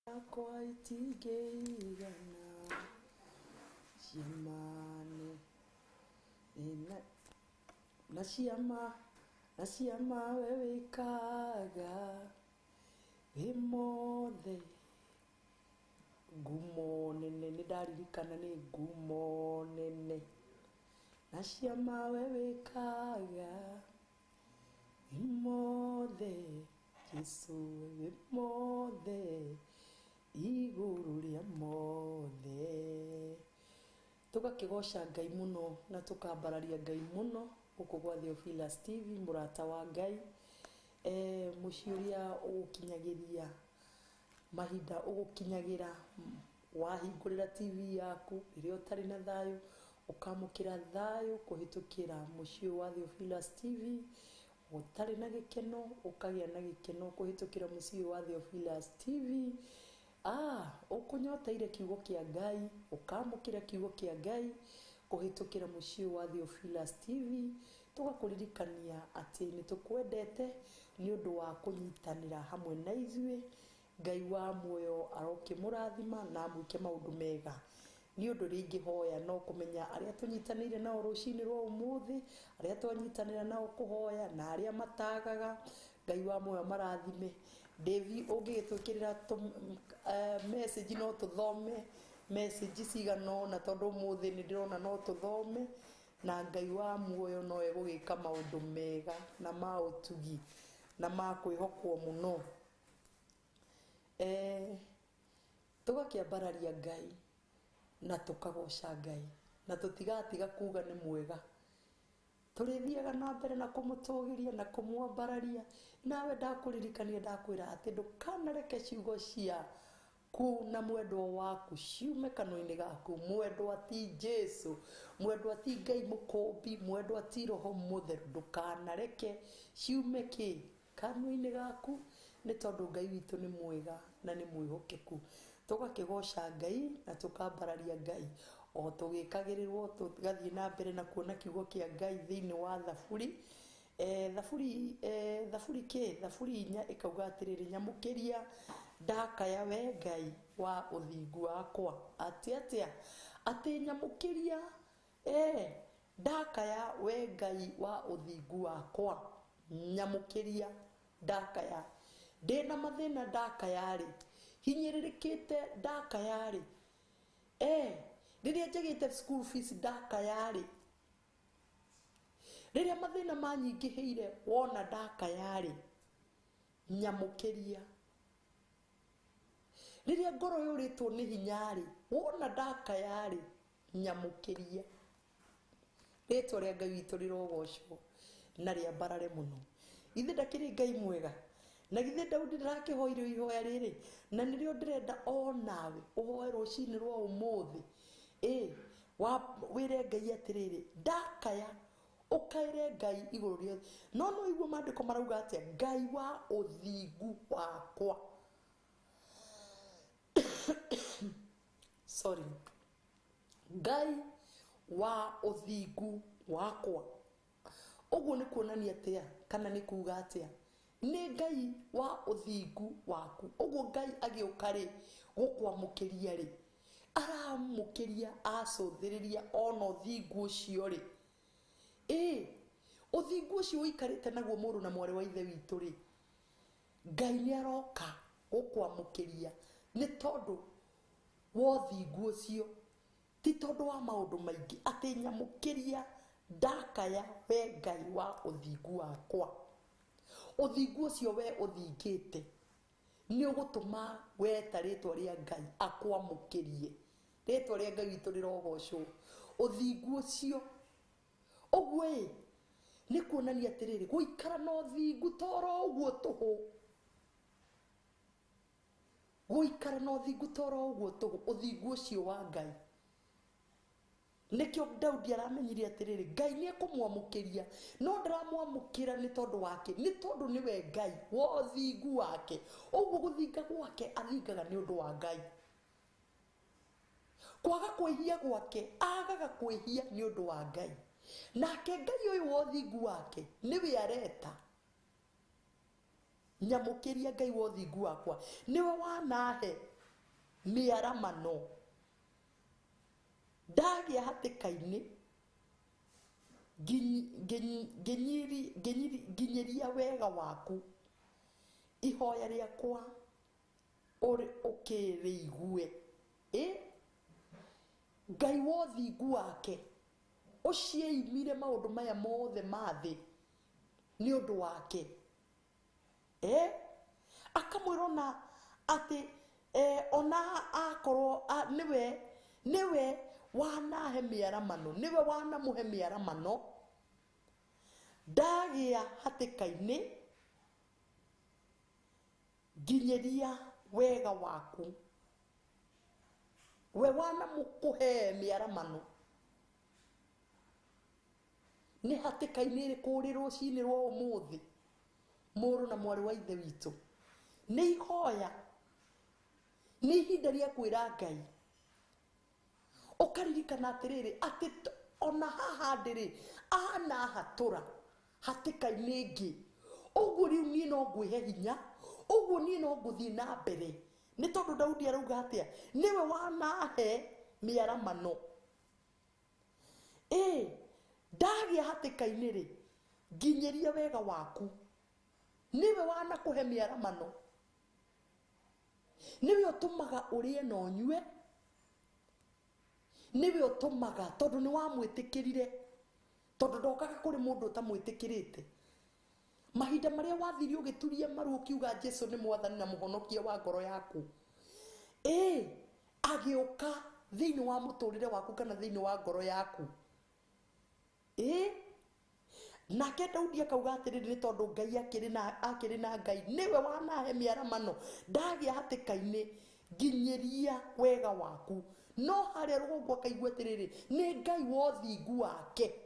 Yakwa itingĩigana ciamane na ciama na ciama we wĩkaga wĩ mothe ngumo nene nĩ ndaririkana nĩ ngumo nene na ciama we wĩkaga wĩ mothe Jesu wĩ mothe igũrũ rĩa mothe. Tũgakĩgoca Ngai mũno na tũkambararia Ngai mũno gũkũ gwa Theophilus TV, mũrata wa Ngai, mũciĩ ũrĩa ũgũkinyagĩria mahinda ũgũkinyagĩra wahingũrĩra TV yaku rĩrĩa ũtarĩ na thayũ, ũkamũkĩra thayũ kũhĩtũkĩra mũciĩ wa Theophilus TV. Ũtarĩ na gĩkeno ũkagĩa na gĩkeno kũhĩtũkĩra mũciĩ wa Theophilus TV. Ũkũnyoteire kiugo kĩa Ngai, ũkamũkĩra kiugo kĩa Ngai kũhĩtũkĩra mũciĩ wa Theophilus TV. Tũgakũririkania atĩ nĩ tũkwendete nĩ ũndũ wa kũnyitanĩra hamwe na ithuĩ. Ngai wa muoyo arokĩmũrathima na amwĩke maũndũ mega. Nĩ ũndũ ũrĩa ingĩhoya no kũmenya arĩa tũnyitanĩire nao rũcinĩ rwa ũmũthĩ, arĩa twanyitanĩra nao kũhoya na arĩa matagaga, Ngai wa muoyo marathime. Davy, ũngĩgĩtwĩkĩrĩra message no tũthome message cigana ũna tondũ ũmũthĩ nĩ ndĩrona no tũthome, na Ngai wa muoyo no egũgĩka maũndũ mega na ma ũtugi na ma kwĩhokwo mũno. Tũgakĩambararia Ngai na tũkagoca Ngai na tũtigatiga kuga nĩ mwega. Tũrĩthiaga na mbere na kũmũtũgĩria na kũmwambararia. Nawe ndakũririkania ndakwĩra atĩ ndũkanareke ciugo ciaku na mwendwa waku ciume kanua-inĩ gaku. Mwendwa ti Jesu, mwendwa ti Ngai mũkũmbi, mwendwa ti Roho Mũtheru. Ndũkanareke ciume kĩ kanua-inĩ gaku, nĩ tondũ Ngai witũ nĩ mwega na nĩ mwĩhokeku. Tũgakĩgoca Ngai na tũkambararia Ngai o tũgĩkagĩrĩrwo tũgathiĩ na mbere na kuona kiugo kĩa Ngai thĩinĩ wa Thaburi. Thaburi Thaburi kĩ Thaburi 4 ĩkauga atĩrĩrĩ, nyamũkĩria ndakaya we Ngai wa ũthingu wakwa. Atĩ atĩa? Atĩ nyamũkĩria ndakaya we Ngai wa ũthingu wakwa. Nyamũkĩria ndakaya. Ndĩna mathĩna ndakaya rĩ, hinyĩrĩrĩkĩte ndakaya rĩ, rĩrĩa njagĩte school fees ndakaya rĩ, rĩrĩa mathĩna manyingĩhĩire wona ndakaya rĩ, nyamũkĩria. Rĩrĩa ngoro yũrĩtwo nĩ hinya rĩ, wona ndakaya rĩ, nyamũkĩria. Rĩtwa rĩa Ngai witũ rĩrogocwo na rĩambarare mũno. Ithe ndakĩrĩ Ngai mwega. Na githĩ Daudi ndarakĩhoire ihoya rĩrĩ, na nĩrĩo ndĩrenda o nawe ũhoe rũcinĩ rwa ũmũthĩ. Ĩ wĩre Ngai atĩrĩrĩ, ndakaya ũkaĩre Ngai igũrũ rĩothe. No no igue maandĩko marauga atĩa? Ngai wa ũthingu wakwa. Sorry. Ngai wa ũthingu wakwa. Ũguo nĩ kuonania atĩa kana nĩ kuga atĩa? Nĩ Ngai wa ũthingu waku. Ũguo Ngai agĩũka rĩ gũkwamũkĩria rĩ, aramũkĩria acũthĩrĩria ona ũthingu ũcio rĩ. Ĩ ũthingu ũcio ũikarĩte naguo mũrũ na mwarĩ wa ithe witũ rĩ, Ngai nĩ aroka gũkwamũkĩria nĩ tondũ wa ũthingu ũcio, ti tondũ wa maũndũ maingĩ. Atĩ nyamũkĩria ndakaya we Ngai wa ũthingu wakwa. Ũthingu ũcio we ũthingĩte nĩ ũgũtũma weta rĩtwa rĩa Ngai akwamũkĩrie. Rĩtwa rĩa Ngai witũ rĩrogocwo. Ũthingu ũcio ũguo ĩ nĩ kuonania atĩrĩrĩ, gũikara na ũthingu toro ũguo tũhũ, gũikara na ũthingu toro ũguo tũhũ, ũthingu ũcio wa Ngai. Nĩkĩo Daudi aramenyire atĩrĩrĩ, Ngai nĩ ekũmwamũkĩria, no ndaramwamũkĩra nĩ tondũ wake, nĩ tondũ nĩwe Ngai wa ũthingu wake. Ũguo gũthinga gwake athingaga nĩ ũndũ wa Ngai. Kwaga kwĩhia gwake agaga kwĩhia nĩ ũndũ wa Ngai. Nake Ngai ũyũ wa ũthingu wake nĩwe areta nyamũkĩria. Ngai wa ũthingu wakwa nĩwe wanahe mĩaramano, ndagĩa hatĩka-inĩ nginyĩria wega waku, ihoya rĩakwa ũkĩrĩigue. Ĩ Ngai wa ũthingu wake ũcieimire maũndũ maya mothe ma thĩ nĩ ũndũ wake. Akamwĩra ona atĩ ona akorwo nĩwe wanahe mĩaramano, nĩwe wanamũhe mĩaramano, ndagĩa hatĩka-inĩ nginyĩria wega waku, we wanamũkũhe mĩaramano. Nĩ hatĩka-inĩ ĩrĩkũ ũrĩ rũcinĩ rwa ũmũthĩ, mũrũ na mwarĩ wa ithe witũ? Nĩ ihoya, nĩ ihinda rĩa kwĩra Ngai ũkaririkana atĩrĩrĩ, atĩ ona haha ndĩrĩ anahatũra hatĩka-inĩ ĩngĩ. Ũguo rĩu niĩ no ngwĩhe hinya, ũguo niĩ no ngũthiĩ na mbere, nĩ tondũ Daudi arauga atĩa? Nĩwe wanahe mĩaramano. Ĩ ndagĩa hatĩka-inĩ rĩ, nginyĩria wega waku, nĩwe wanakũhe mĩaramano, nĩwe ũtũmaga ũrĩe na ũnyue, nĩwe ũtũmaga tondũ nĩ wamwĩtĩkĩrire, tondũ ndokaga kũrĩ mũndũ ũtamwĩtĩkĩrĩte. Mahinda marĩa wathire ũgĩturia maru ũkiuga Jesu nĩ mwathani na mũhonokia wa ngoro yaku, ĩ agĩũka thĩinĩ wa mũtũrĩre waku kana thĩinĩ wa ngoro yaku. Ĩ nake Daudi akauga atĩrĩrĩ, nĩ tondũ Ngai akĩrĩ na Ngai nĩwe wanahe mĩaramano, ndagĩa hatĩka-inĩ nginyĩria wega waku. No harĩa rũgongo akaigua atĩrĩrĩ, nĩ Ngai wa ũthingu wake.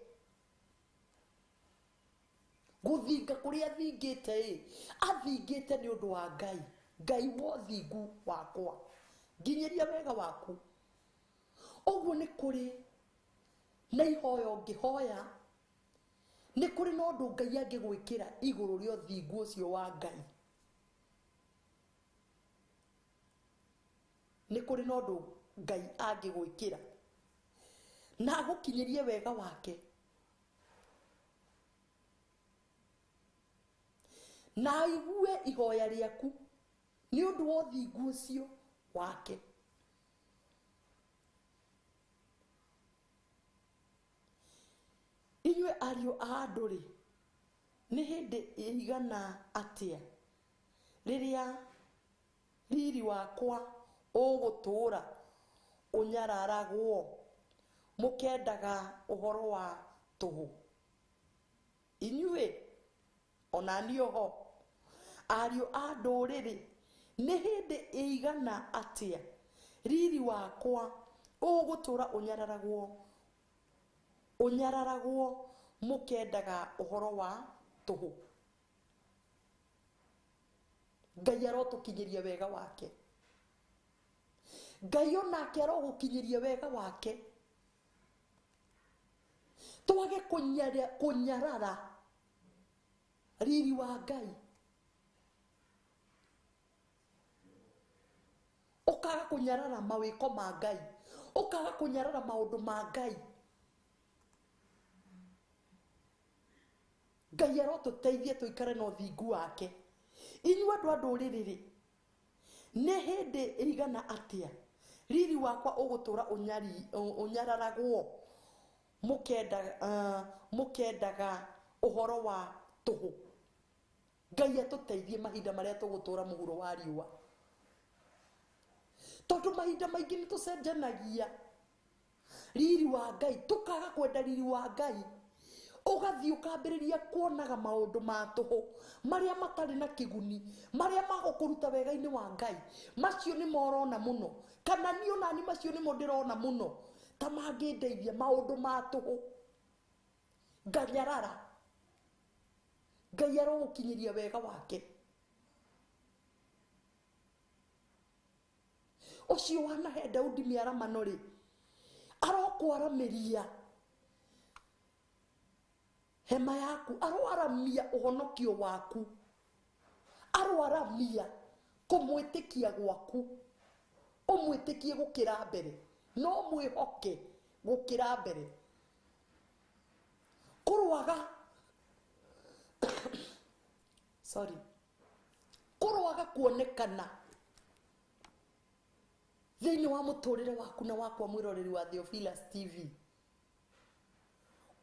Gũthinga kũrĩa athingĩte ĩ, athingĩte nĩ ũndũ wa Ngai, Ngai wa ũthingu wakwa, nginyĩria wega waku. Ũguo nĩ kũrĩ na ihoya ũngĩhoya, nĩ kũrĩ na ũndũ Ngai angĩgwĩkĩra igũrũ rĩa ũthingu ũcio wa Ngai. Nĩ kũrĩ na ũndũ Ngai angĩgwĩkĩra na agũkinyĩrie wega wake, na aigue ihoya rĩaku nĩ ũndũ wa ũthingu ũcio wake. Inyuĩ ariũ a andũ rĩ, nĩ hĩndĩ ĩigana atĩa rĩrĩa riri wakwa ũgũtũũra ũnyararagwo, mũkendaga ũhoro wa Tũhũ. Inyuĩ ona niĩ oho ariũ a ndũrĩrĩ, nĩ hĩndĩ ĩigana atĩa riri wakwa ũgũtũũra ũnyararagwo ũnyararagwo mũkendaga ũhoro wa tũhũ? Ngai arotũkinyĩria wega wake. Ngai onake arogũkinyĩria wega wake, twage kũnyarara riri wa Ngai. Ũkaga kũnyarara mawĩko ma Ngai, ũkaga kũnyarara maũndũ ma Ngai. Ngai arotũteithia tũikare na ũthingu wake. Inyuĩ andũ a ndũrĩrĩ rĩ, nĩ hĩndĩ ĩigana atĩa riri wakwa ũgũtũũra ũnyararagwo mũkendaga ũhoro wa tũhũ? Ngai atũteithie mahinda marĩa tũgũtũũra mũhuro wa riũa, tondũ mahinda maingĩ nĩ tũcenjanagia riri wa Ngai, tũkaga kwenda riri wa Ngai, ũgathiĩ ũkambĩrĩria kuonaga maũndũ ma tũhũ marĩa matarĩ na kĩguni, marĩa magũkũruta wega-inĩ wa Ngai. Macio nĩmo ũrona mũno, kana niĩ onani macio nĩmo ndĩrona mũno ta mangĩndeithia, maũndũ ma tũhũ nganyarara. Ngai arogũkinyĩria wega wake. Ũcio wanahe Daudi mĩaramano rĩ, arokwaramĩria hema yaku, aroaramia ũhonokio waku, aroaramia kũmwĩtĩkia gwaku, ũmwĩtĩkie gũkĩra mbere, no mwĩhoke gũkĩra mbere. Kũrwaga sorry, kũrwaga kuonekana thĩinĩ wa mũtũrĩre waku na wakwa, mwĩroreri wa Theophilus TV,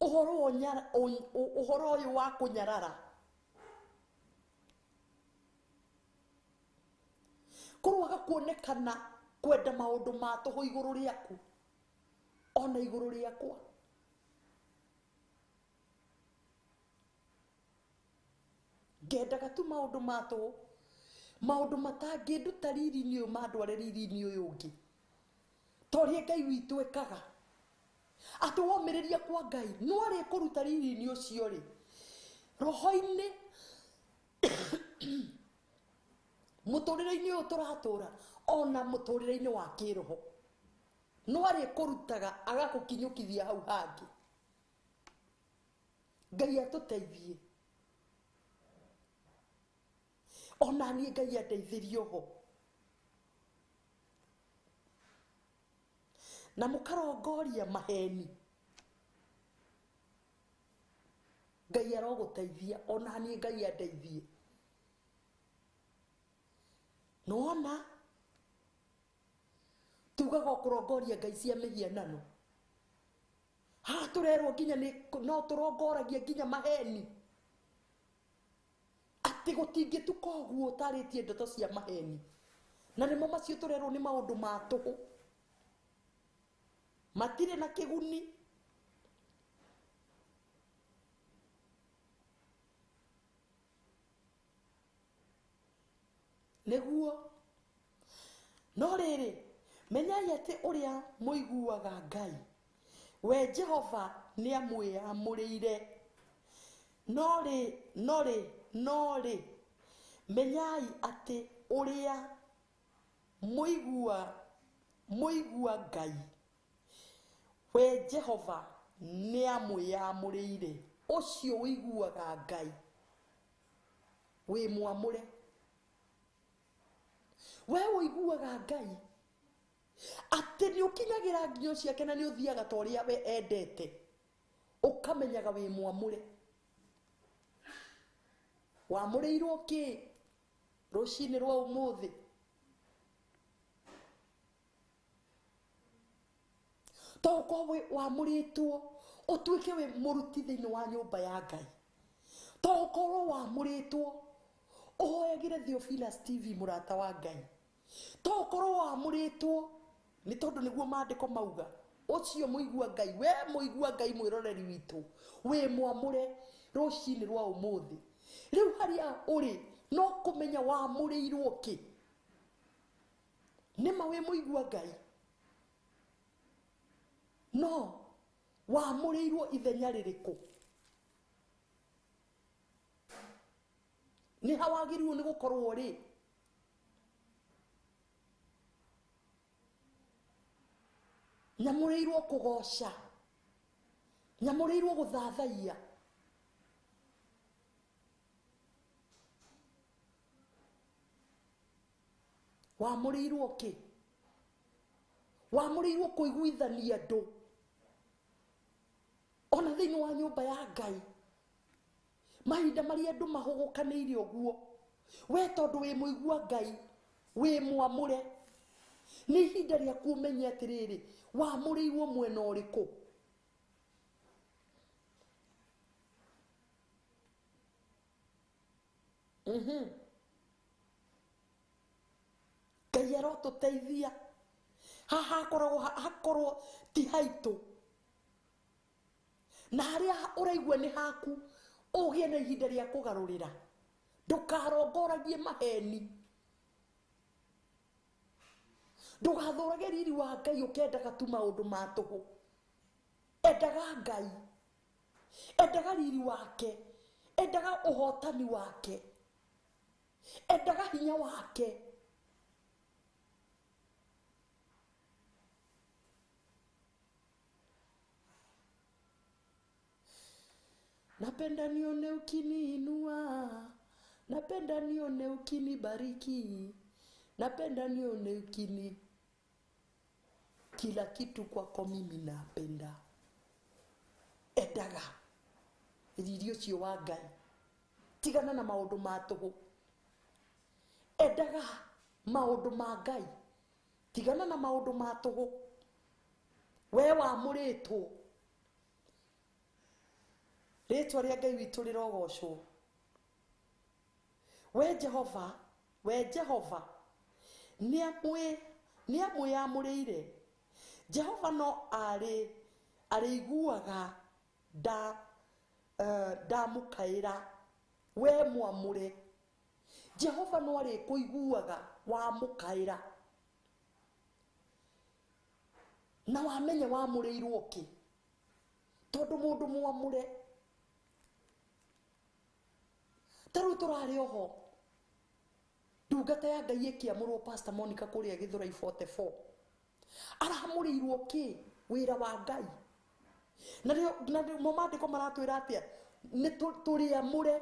ũhoro ũyũ wa kũnyarara, kũrwaga kuonekana kwenda maũndũ ma tũhũ igũrũ rĩaku ona igũrũ rĩakwa. Ngendaga tu maũndũ ma tũhũ, maũndũ matangĩnduta riri-inĩ ũyũ mandware riri-inĩ ũyũ ũngĩ, ta ũrĩa Ngai witũ ekaga. Atĩ womĩrĩria kwa Ngai no arĩkũruta riri-inĩ ũcio rĩ, roho-inĩ mũtũrĩre-inĩ ũyũ tũratũra, ona mũtũrĩre-inĩ wa kĩroho no arĩkũrutaga agagũkinyũkithia hau hangĩ. Ngai atũteithie, ona niĩ Ngai andeithĩrie oho. Na mũkarongoria maheni, Ngai arogũteithia, ona niĩ Ngai andeithie. Nĩwona tugaga kũrongoria ngai cia mĩhianano, haha tũrerwo nginya no tũrongoragia nginya maheni, atĩ gũtingĩtuka ũguo ũtarĩtie ndeto cia maheni, na nĩmo macio tũrerwo nĩ maũndũ ma tũhũ, matirĩ na kĩguni. Nĩguo no rĩrĩ, menyai atĩ ũrĩa mũiguaga Ngai, we Jehova nĩamwĩamũrĩire. No rĩ, menyai atĩ ũrĩa mũigua Ngai, we Jehova nĩamwĩamũrĩire. Ũcio ũiguaga Ngai wĩ mwamũre. We ũiguaga Ngai atĩ nĩ ũkinyagĩra nginyo ciake na nĩ ũthiaga ta ũrĩa we endete, ũkamenyaga wĩ mwamũre. Wamũrĩirwo kĩ rũcinĩ rwa ũmũthĩ? To ũkorwo wamũrĩtwo ũtuĩke wĩ mũruti thĩinĩ wa nyũmba ya Ngai, to ũkorwo wamũrĩtwo ũhoyagĩre Theophilus TV mũrata wa Ngai, to ũkorwo wamũrĩtwo nĩ tondũ nĩguo maandĩko mauga. Ũcio mũigua Ngai, we mũigua Ngai mwĩroreri witũ, wĩ mwamũre rũcinĩ rwa ũmũthĩ. Rĩu harĩa ũrĩ no kũmenya wamũrĩirwo kĩ. Nĩma wĩ mũigua Ngai, no wamũrĩirwo ithenya rĩrĩkũ? Nĩ ha wagĩrĩirwo nĩ gũkorwo rĩ? Nyamũrĩirwo kũgoca, nyamũrĩirwo gũthathaiya. Wamũrĩirwo kĩ? Wamũrĩirwo kũiguithania andũ ona thĩinĩ wa nyũmba ya Ngai. Mahinda marĩa andũ mahũgũkanĩire ũguo, we tondũ wĩ mũigua Ngai, wĩ mwamũre, nĩ ihinda rĩaku ũmenye atĩrĩrĩ, wamũrĩirwo mwena ũrĩkũ. Ngai arotũteithia. Haha hakoragwo hakorwo ti haitũ, na harĩa ũraigua nĩ haku, ũgĩe na ihinda rĩa kũgarũrĩra. Ndũkarongoragie maheni, ndũgathũrage riri wa Ngai ũkĩendaga tu maũndũ ma tũhũ. Endaga Ngai, endaga riri wake, endaga ũhotani wake, endaga hinya wake. Napenda nione ukiniinua, napenda nione ukinibariki, napenda nione ukini kila kitu kwako mimi napenda. Endaga riri ũcio wa Ngai, tigana na maũndũ ma tũhũ. Endaga maũndũ ma Ngai, tigana na maũndũ ma tũhũ. We wamũrĩtwo, rĩtwa rĩa Ngai witũ rĩrogocwo. We Jehova, we Jehova nĩamwĩamũrĩire. Jehova no arĩiguaga ndamũkaĩra. We mwamũre, Jehova no arĩkũiguaga wamũkaĩra, na wamenya wamũrĩirwo kĩ. Tondũ mũndũ mwamũre, ta rĩu tũrarĩ oho ndungata ya Ngai ĩkĩamũrwo Pastor Monica kũrĩa Gĩthũrai 44, aramũrĩirwo kĩ? Wĩra wa Ngai. Na mo maandĩko maratwĩra atĩa? Nĩ tũrĩamũre.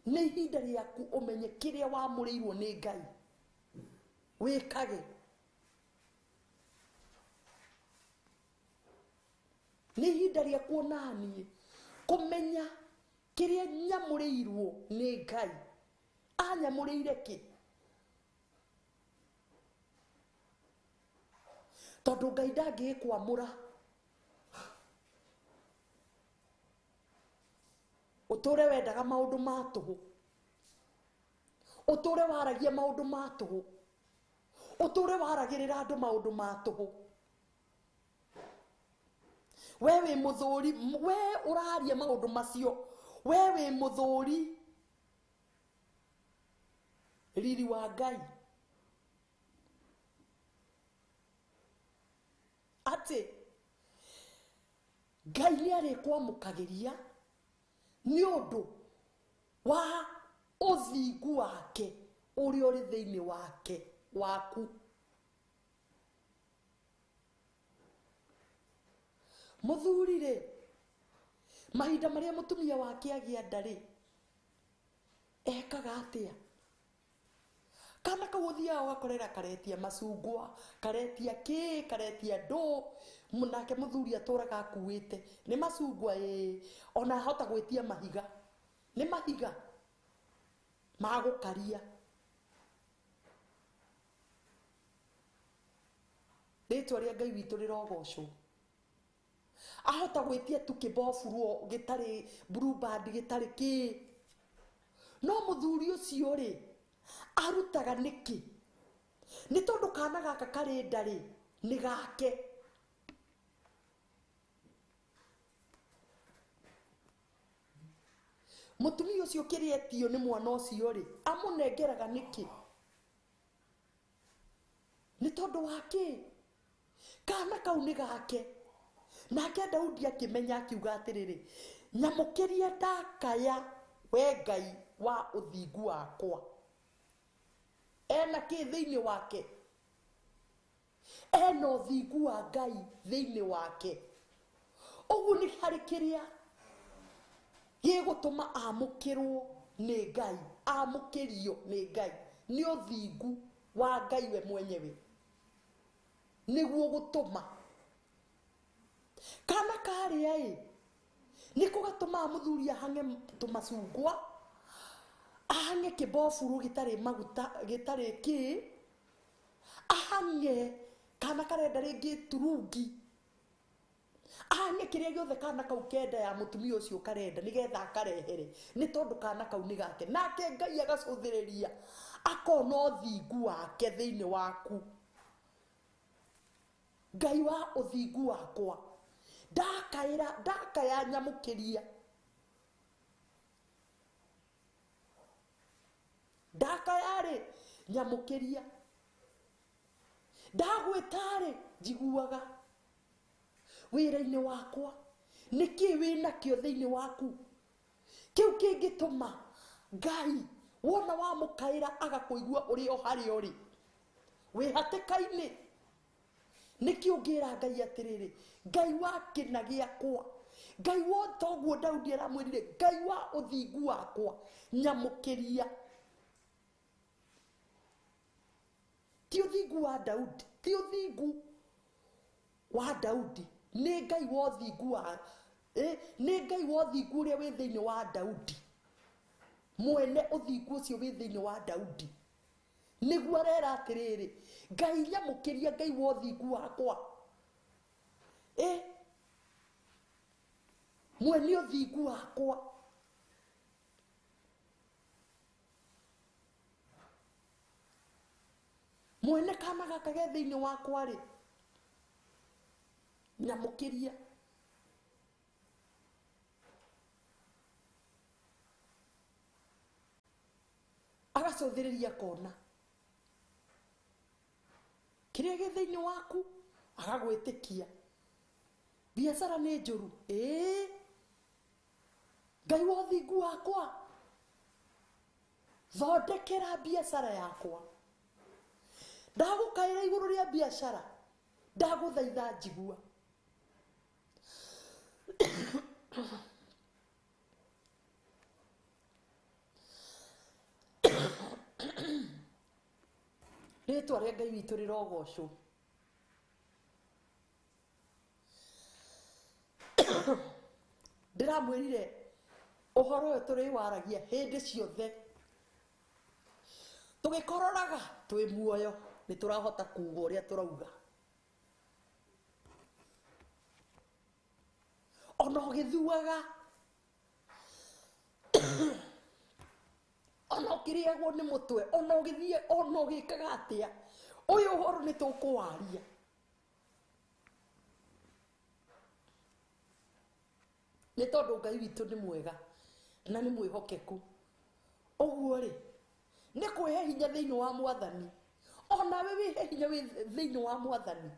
Nĩ ihinda rĩaku ũmenye kĩrĩa wamũrĩirwo nĩ Ngai, wĩkage. Nĩ ihinda rĩaku onaniĩ kũmenya kĩrĩa nyamũrĩirwo nĩ Ngai. Anyamũrĩire kĩ? Tondũ Ngai ndangĩkwamũra ũtũre wendaga maũndũ ma tũhũ, ũtũre waragia maũndũ ma tũhũ, ũtũre waragĩrĩra andũ maũndũ ma tũhũ. We wĩ mũthũri, we ũraria maũndũ macio, we wĩ mũthũri riri wa Ngai. Atĩ Ngai nĩ arĩkwamũkagĩria nĩ ũndũ wa ũthingu wake ũrĩa ũrĩ thĩinĩ wake waku. Mũthuri rĩ, mahinda marĩa mũtumia wake agĩa nda rĩ, ekaga atĩa? Kana kau ũthiaga ũgakorera karetia macungwa, karetia kĩ, karetia ndũ, nake mũthuri atũraga akuĩte nĩ macungwa ĩĩ, ona ahota gwĩtia mahiga, nĩ mahiga ma gũkaria. Rĩtwa rĩa Ngai witũ rĩrogocwo. Ahota gwĩtia tu kĩboburuo gĩtarĩ Blue Band gĩtarĩ kĩ. No mũthuri ũcio rĩ, arutaga nĩkĩ? Nĩ tondũ kana gaka karĩ nda rĩ nĩ gake. Mũtumia ũcio kĩrĩa etio nĩ mwana ũcio rĩ amũnengeraga nĩkĩ? Nĩ tondũ wa kĩ? Kana kau nĩ gake. Nake Daudi akĩmenya akiuga atĩrĩrĩ, nyamũkĩria ndakaya we Ngai wa ũthingu wakwa. Ena kĩ thĩinĩ wake? Ena ũthingu wa Ngai thĩinĩ wake. Ũguo nĩ harĩ kĩrĩa gĩgũtũma amũkĩrwo nĩ Ngai, amũkĩrio nĩ Ngai, nĩ ũthingu wa Ngai we mwenyewe nĩguo gũtũma kana karĩa ĩ nĩko gatũmaga mũthuri ahang'e tũmacungwa, ahang'e kĩboburu gĩtarĩ maguta, gĩtarĩ kĩ, ahang'e kana karenda rĩngĩ turungi, ahang'e kĩrĩa gĩothe kana kau kenda ya mũtumia ũcio karenda nĩgetha akarehere, nĩ tondũ kana kau nĩ gake. Nake Ngai agacũthĩrĩria akona ũthingu wake thĩinĩ waku. Ngai wa ũthingu wakwa, ndakaĩra ndakaya nyamũkĩria, ndakaya rĩ nyamũkĩria, ndagwĩta rĩ njiguaga wĩra-inĩ wakwa. Nĩkĩ wĩnakĩo thĩinĩ waku kĩu kĩngĩtũma Ngai wona wamũkaĩra agakũigua ũrĩ o harĩa ũrĩ wĩ hatĩka-inĩ? Nĩkĩ ũngĩra Ngai atĩrĩrĩ, Ngai wa kĩna gĩakwa, Ngai wa toguo Daudi aramwĩrire, Ngai wa ũthingu wakwa nyamũkĩria. Ti ũthingu wa Daudi, ti ũthingu wa Daudi, nĩ Ngai wa ũthingu wa nĩ Ngai wa ũthingu ũrĩa wĩ thĩinĩ wa Daudi, mwene ũthingu ũcio wĩ thĩinĩ wa Daudi nĩguo arera atĩrĩrĩ, Ngai nyamũkĩria, Ngai wa ũthingu wakwa, mwene ũthingu wakwa. Mwene kana gaka ge thĩinĩ wakwa rĩ nyamũkĩria. Agacũthĩrĩria kona kĩrĩa gĩ thĩinĩ waku, agagwĩtĩkia. Biacara nĩ njũru, ĩĩ Ngai wa ũthingu wakwa thondekera biacara yakwa, ndagũkaĩra igũrũ rĩa biacara, ndagũthaitha njigua. Rĩtwa rĩa Ngai witũ rĩrogocwo. Ndĩramwĩrire ũhoro ũyũ tũrĩwaragia hĩndĩ ciothe, tũgĩkororaga twĩ muoyo nĩ tũrahota kuuga ũrĩa tũrauga. Ona ũgĩthuaga, ona ũkĩrĩagwo nĩ mũtwe, ona ũgĩthiĩ, ona ũgĩkaga atĩa, ũyũ ũhoro nĩ tũkũwaria. Nĩ tondũ Ngai witũ nĩ mwega na nĩ mwĩhokeku. Ũguo rĩ nĩ kwĩhe hinya thĩinĩ wa Mwathani, onawe wĩhe hinya thĩinĩ wa Mwathani,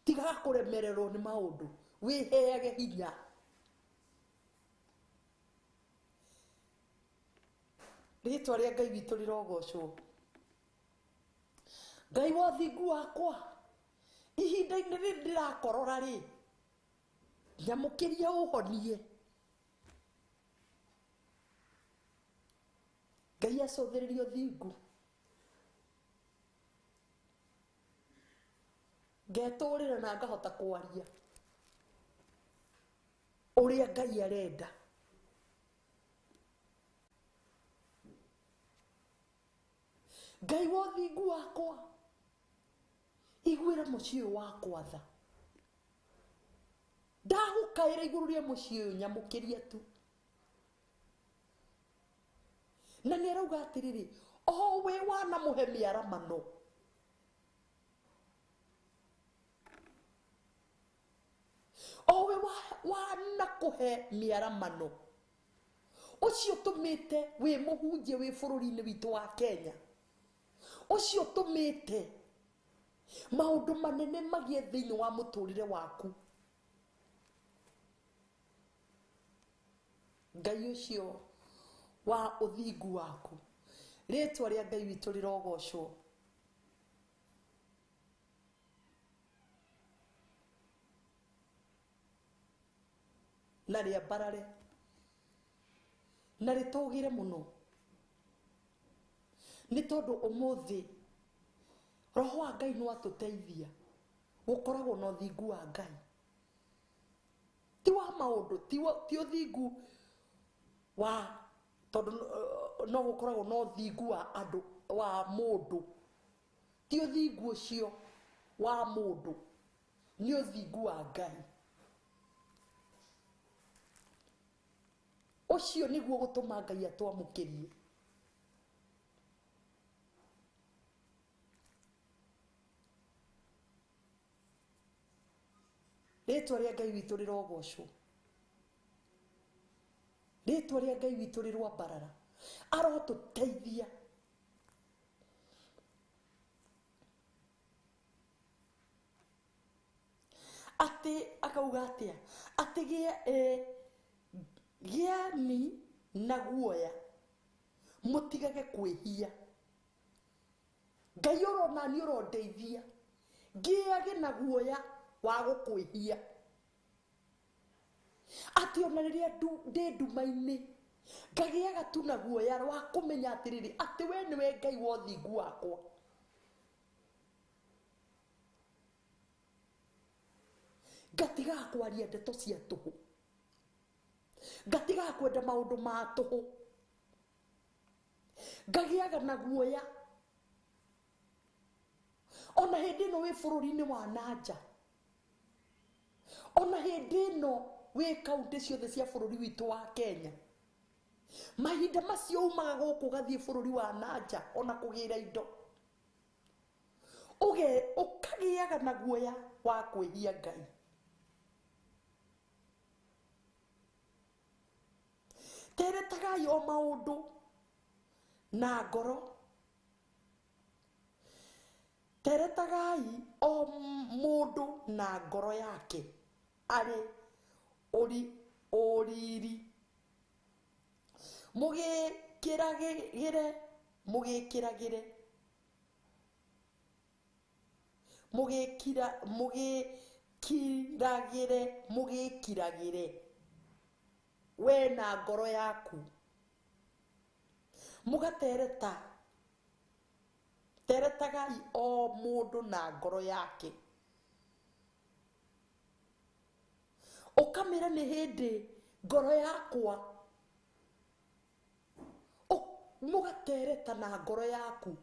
tigaga kũremererwo nĩ maũndũ, wĩheage hinya. Rĩtwa rĩa Ngai witũ rĩrogocwo. Ngai wa ũthingu wakwa, ihinda-inĩ rĩrĩ ndĩrakorora rĩ nyamũkĩria ũhonie. Ngai acũthĩrĩrie ũthingu, ngetũrĩra na ngahota kwaria ũrĩa Ngai arenda. Ngai wa ũthingu wakwa, iguĩra mũciĩ ũyũ wakwa tha, ndagũkaĩra igũrũ rĩa mũciĩ ũyũ nyamũkĩria tu. Na nĩ arauga atĩrĩrĩ, O we wanamũhe mĩaramano. O we wanakũhe mĩaramano. Ũcio tũmĩte wĩ mũhunjia wĩ bũrũri-inĩ witũ wa Kenya. Ũcio tũmĩte maũndũ manene magĩe thĩinĩ wa mũtũrĩre waku. Ngai ũcio wa ũthingu waku. Rĩtwa rĩa Ngai witũ rĩrogocwo. Na rĩambarare. Na rĩtũgĩre mũno. Nĩ tondũ ũmũthĩ roho wa Ngai nĩ watũteithia gũkoragwo na ũthingu wa Ngai. Ti wa maũndũ, ti ũthingu wa tondũ no gũkoragwo na ũthingu wa andũ wa mũndũ. Ti ũthingu ũcio wa mũndũ, nĩ ũthingu wa Ngai. Ũcio nĩguo gũtũma Ngai atwamũkĩrie. Rĩtwa rĩa Ngai witũ rĩrogocwo. Rĩtwa rĩa Ngai witũ rĩrwambarara. Arotũteithia. Atĩ akauga atĩa? Atĩ gĩani na guoya mũtigage kwĩhia. Ngai ũrona nĩ ũrondeithia ngĩage na guoya wa gũkwĩhia. Atĩ ona rĩrĩa ndĩ nduma-inĩ ngagĩaga tu na guoya wa kũmenya atĩrĩrĩ atĩ we nĩwe Ngai wa ũthingu wakwa. Ngatigaga kwaria ndeto cia tũhũ. Ngatigaga kwenda maũndũ ma tũhũ. Ngagĩaga na guoya. Ona hĩndĩ ĩno wĩ bũrũri-inĩ wa nanja. Ona hĩndĩ ĩno wĩ kaunti ciothe cia bũrũri witũ wa Kenya. Mahinda macio umaga gũkũ ũgathiĩ bũrũri wa nanja ona kũgĩra indo. Ũkagĩaga na guoya wa kwĩhia Ngai. Teretagai o maũndũ na ngoro. Teretagai o mũndũ na ngoro yake arĩ ũriri. Mũgĩkĩragĩre, mũgĩkĩragĩre. Mũgĩkiragĩre, mũgĩkiragĩre. We na ngoro yaku. Mũgatereta. Teretagai o mũndũ na ngoro yake. Ũkamĩra nĩ hĩndĩ ngoro yakwa. Mũgatereta na ngoro yaku.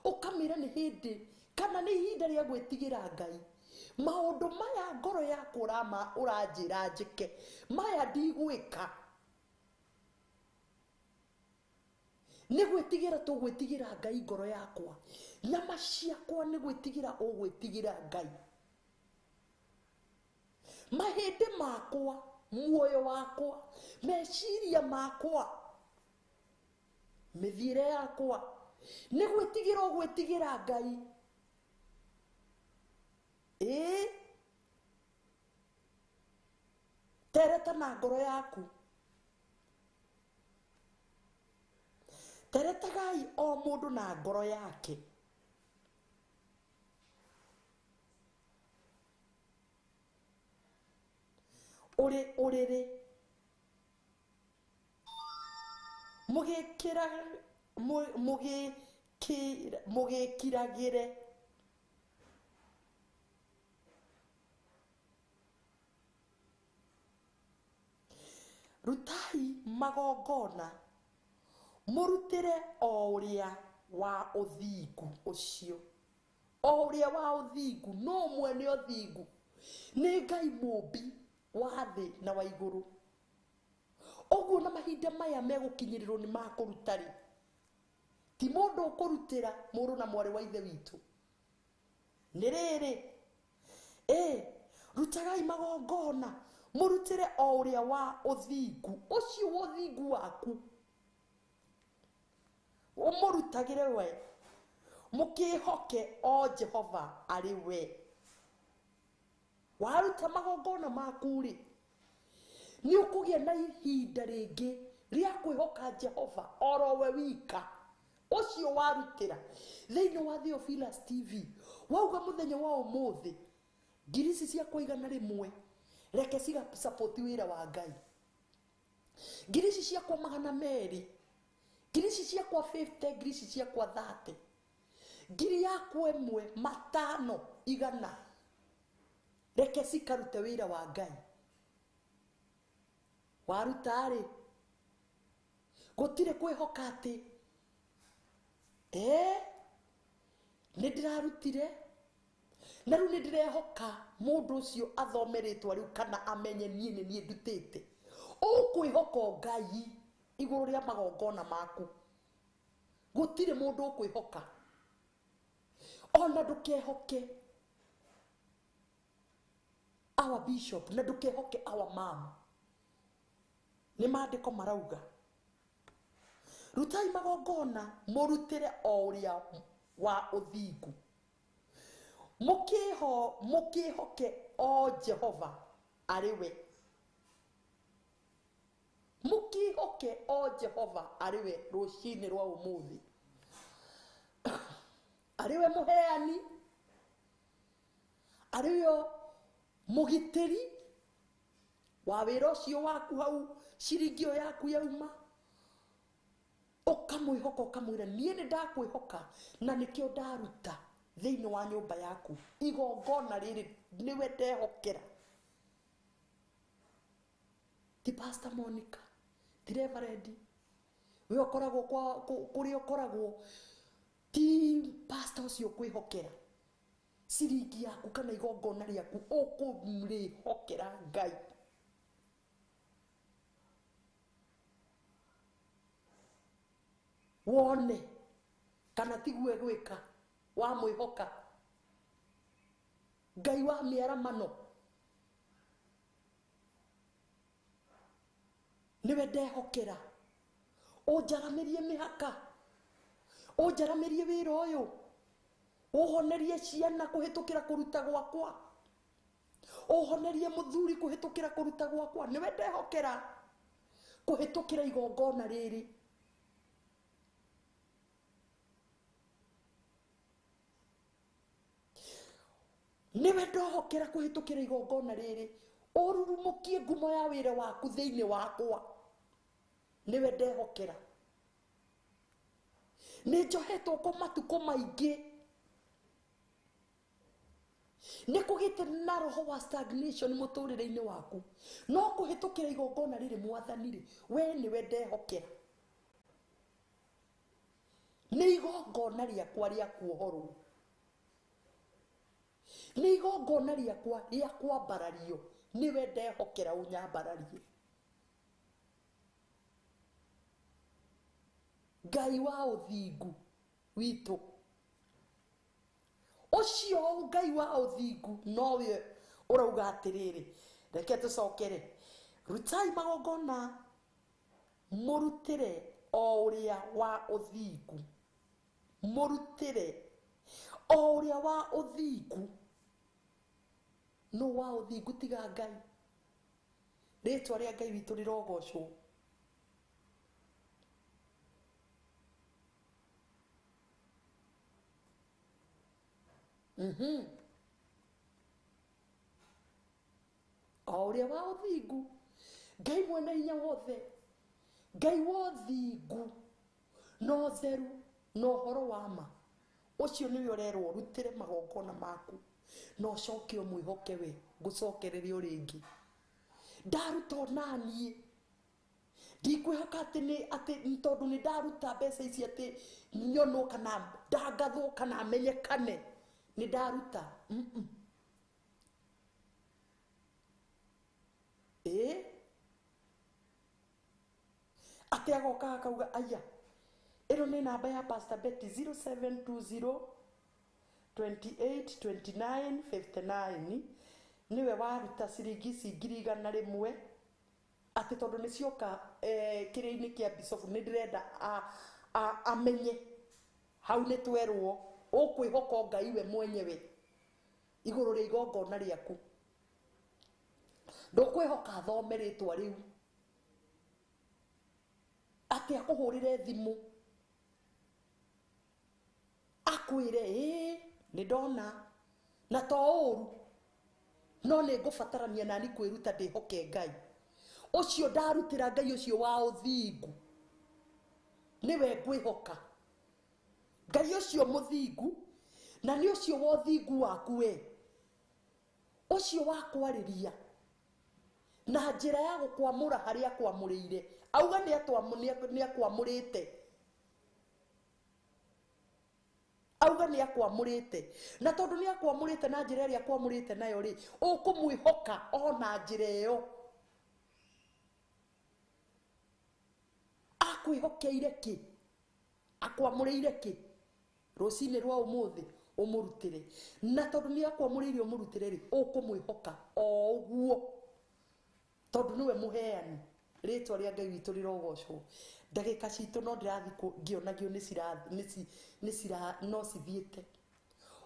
Ũkamĩra nĩ hĩndĩ kana nĩ ihinda rĩa gwĩtigĩra Ngai. Maũndũ maya ngoro yaku ũranjĩra njĩke. Maya ndigwĩka. Nĩ gwĩtigĩra tũgwĩtigĩra Ngai ngoro yakwa. Nyama ciakwa nĩ gwĩtigĩra ũgwĩtigĩra Ngai. Mahĩndĩ makwa, muoyo wakwa, meciria makwa, mĩthiĩre yakwa, nĩ gwĩtigĩra ũgwĩtigĩra Ngai. Ĩĩ, tereta na ngoro yaku. Teretagai o mũndũ na ngoro yake. Ũrĩ ũrĩrĩ. Mũgĩkiragĩre. Rutai magongona mũrutĩre o ũrĩa wa ũthingu ũcio. O ũrĩa wa ũthingu, no mwene ũthingu. Nĩ Ngai mũmbi wa thĩ na wa igũrũ. Ũguo na mahinda maya megũkinyĩrĩrwo nĩ makũruta rĩ. Ti mũndũ ũkũrutĩra mũrũ na mwarĩ wa ithe witũ. Nĩ rĩrĩ, rutagai magongona mũrutĩre o ũrĩa wa ũthingu, ũcio wa ũthingu waku ũmũrutagĩre we, mũkĩhoke o Jehova arĩ we. Waruta magongona maku rĩ, nĩ ũkũgĩa na ihinda rĩngĩ rĩa kwĩhoka Jehova oro we wika ũcio warutĩra. Thĩinĩ wa Theophilus TV wauga mũthenya wa ũmũthĩ ngiri ici ciakwa 100 reke ciga support wĩra wa Ngai, ngiri ici ciakwa 200, ngiri ici ciakwa 50, ngiri ici ciakwa 30, ngiri yakwa 1, 5, 100, reke cikarute wĩra wa Ngai. Waruta rĩ, gũtirĩ kwĩhoka atĩ nĩ ndĩrarutire na rĩu nĩ ndĩrehoka mũndũ ũcio athome rĩtwa rĩu kana amenye niĩ nĩ niĩ ndutĩte. Ũkwĩhoka Ngai igũrũ rĩa magongona maku, gũtirĩ mũndũ ũkwĩhoka. Ona ndũkehoke our bishop na ndũkehoke our mom. Nĩ maandĩko marauga rutai magongona mũrutĩre o ũrĩa wa ũthingu, mũkĩhoke o Jehova arĩ we, mũkĩhoke o Jehova arĩ we rũcinĩ rwa ũmũthĩ, arĩ we mũheani, arĩ we mũgitĩri wa wĩra ũcio waku hau ciringi ĩyo yaku yauma. Ũkamwĩhoka, ũkamwĩra niĩ nĩ ndakwĩhoka na nĩkĩo ndaruta thĩinĩ wa nyũmba yaku igongona rĩrĩ, nĩwe ndehokera. Ti Pastor Monica, ti Reverend we ũkoragwo kũrĩa ũkoragwo, ti pastor ũcio ũkwĩhokera ciringi yaku kana igongona rĩaku, ũkũrĩhokera Ngai. Wone kana tiguo gwĩka wamwĩhoka Ngai wa mĩaramano nĩwe ndehokera. Ũnjaramĩrie mĩhaka, ũnjaramĩrie wĩra ũyũ, ũhonerie ciana kũhĩtũkĩra kũruta gwakwa, ũhonerie mũthuri kũhĩtũkĩra kũruta gwakwa, nĩwe ndehokera kũhĩtũkĩra igongona rĩrĩ. Nĩwe ndohokera kũhĩtũkĩra igongona rĩrĩ, ũrurumũkie ngumo ya wĩra waku thĩinĩ wakwa, nĩwe ndehokera. Nĩ njohetwo kwa matukũ maingĩ, nĩ kũgĩte na roho wa stagnation mũtũrĩre-inĩ waku, no kũhĩtũkĩra igongona rĩrĩ mwathani rĩ, we nĩwe ndehokera. Nĩ igongona rĩakwa rĩa kuohorwo, nĩ igongona rĩakwa rĩa kwambarario, nĩwe ndehokera ũnyambararie. Ngai wa ũthingu witũ, ũcio Ngai wa ũthingu nowe ũrauga atĩrĩrĩ, reke tũcokere, rutai magongona mũrutĩre o ũrĩa wa ũthingu, mũrutĩre o ũrĩa wa ũthingu. No wa ũthingu tiga Ngai. Rĩtwa rĩa Ngai witũ rĩrogocwo. O ũrĩa wa ũthingu, Ngai mwene hinya wothe, Ngai wa ũthingu na ũtheru na ũhoro wa ma, ũcio nĩwe ũrerwo ũrutĩre magongona maku na ũcoke ũmwĩhoke we. Ngũcokereria o rĩngĩ, ndaruta onaniĩ ndikwĩhoka atĩ nĩ atĩ tondũ nĩ ndaruta mbeca ici atĩ nyonwo kana ndangathwo kana menyekane nĩ ndaruta. Atĩ agoka akauga aya Ĩno nĩ namba ya Pastor Betty 0720 28 29 59. Nĩwe waruta ciringi ici 100,000 atĩ tondũ nĩ cioka kĩrĩa-inĩ kĩa bicobu, nĩ ndĩrenda amenye hau nĩ twerwo ũkwĩhoka Ngai we mwenyewe igũrũ rĩa igongona rĩaku. Ndũkwĩhoka thome rĩtwa rĩu atĩ akũhũrĩre thimũ akwĩre ĩĩ nĩ ndona na to ũru no nĩ ngũbatarania nani kwĩruta ndĩhoke Ngai ũcio ndarutĩra Ngai ũcio wa ũthingu nĩwe ngwĩhoka Ngai ũcio mũthingu na nĩ ũcio wa ũthingu waku we ũcio wa kwarĩria na njĩra ya gũkwamũra harĩa akwamũrĩire auga nĩ akwamũrĩte auga nĩ akwamũrĩte na tondũ nĩ akwamũrĩte na njĩra ĩrĩa akwamũrĩte nayo rĩ ũkũmwĩhoka ona njĩra ĩyo akwĩhokeire kĩ akwamũrĩire kĩ rũcinĩ rwa ũmũthĩ ũmũrutĩre na tondũ nĩ akwamũrĩire ũmũrutĩre rĩ ũkũmwĩhoka o ũguo tondũ nĩwe mũheani. Rĩtwa rĩa Ngai witũ rĩrogocwo. Ndagĩka citũ no ndĩrathiĩ ngĩonagio nĩ no cithiĩte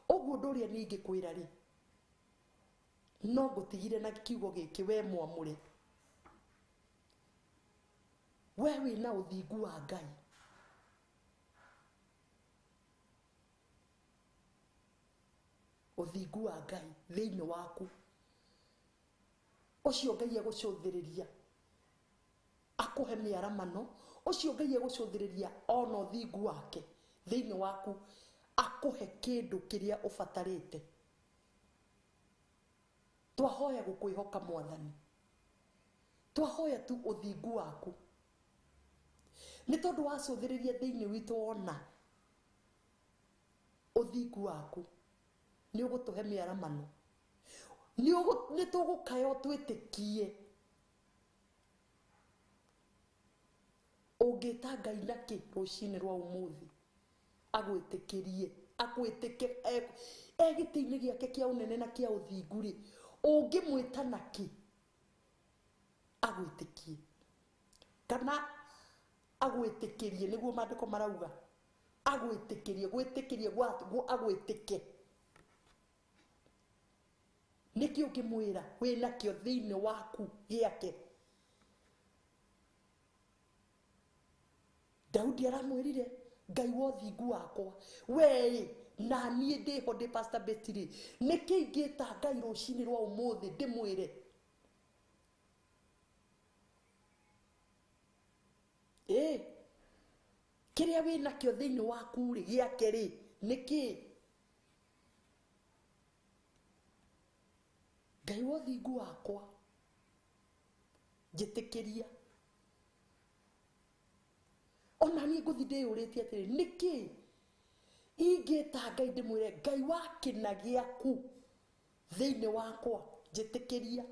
ũguo ũndũ ũrĩa niĩ ingĩkwĩra rĩ no ngũtigire na kiugo gĩkĩ we mwamũre we wĩna ũthingu wa Ngai ũthingu wa Ngai thĩinĩ waku ũcio Ngai egũcũthĩrĩria akũhe mĩaramano ũcio Ngai egũcũthĩrĩria ona ũthingu wake thĩinĩ waku akũhe kĩndũ kĩrĩa ũbatarĩte. Twahoya gũkwĩhoka Mwathani, twahoya tu ũthingu waku nĩ tondũ wacũthĩrĩria thĩinĩ witũ wona ũthingu waku nĩ ũgũtũhe mĩaramano nĩ tũgũkaya twĩtĩkie ũngĩta Ngai nakĩ rũcinĩ rwa ũmũthĩ agwĩtĩkĩrie akwĩtĩke e gĩtĩ-inĩ gĩake kĩa ũnene na kĩa ũthingu rĩ ũngĩmwĩta nakĩ agwĩtĩkie kana agwĩtĩkĩrie nĩguo maandĩko marauga agwĩtĩkĩrie gwĩtĩkĩrie agwĩtĩke nĩkĩ ũngĩmwĩra wĩnakĩo thĩinĩ waku gĩake. Daudi aramwĩrire Ngai wa ũthingu wakwa we na niĩ ndĩho ndĩ Pastor Betty rĩ nĩkĩ ingĩta Ngai rũcinĩ rwa ũmũthĩ ndĩmwĩre ĩ kĩrĩa wĩnakĩo thĩinĩ waku rĩ gĩake rĩ nĩkĩ Ngai wa ũthingu wakwa njĩtĩkĩria ona niĩ ngũthiĩ ndĩyũrĩtie atĩrĩ nĩkĩ ingĩta Ngai ndĩmwĩre Ngai wa kĩna gĩaku thĩinĩ wakwa njĩtĩkĩria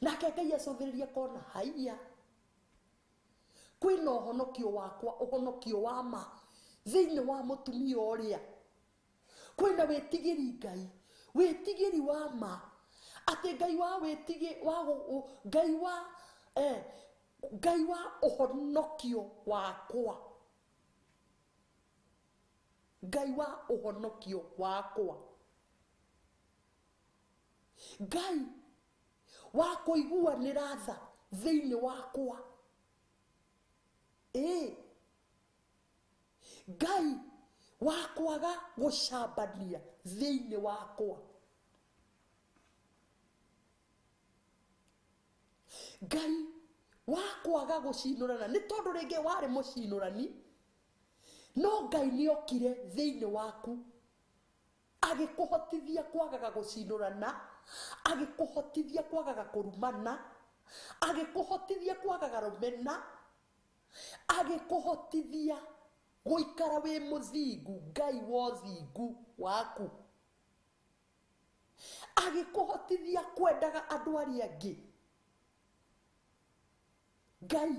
nake Ngai acũthĩrĩria kona haiya kwĩna ũhonokio wakwa ũhonokio wa ma thĩinĩ wa mũtumia ũrĩa kwĩna wĩtigĩri Ngai wĩtigĩri wa ma atĩ Ngai wa wĩtigĩ wa Ngai wa Ngai wa ũhonokio wakwa Ngai wa ũhonokio wakwa Ngai wa kũiguanĩra tha thĩinĩ wakwa ĩ Ngai wa kwaga gũcambania thĩinĩ wakwa Ngai wa kwaga gũcinũrana nĩ tondũ rĩngĩ warĩ mũcinũrani no Ngai nĩokire thĩinĩ waku agĩkũhotithia kwagaga gũcinũrana agĩkũhotithia kwagaga kũrumana agĩkũhotithia kwagaga rũmena agĩkũhotithia gũikara wĩ mũthingu Ngai wa ũthingu waku agĩkũhotithia kwendaga andũ arĩa angĩ Ngai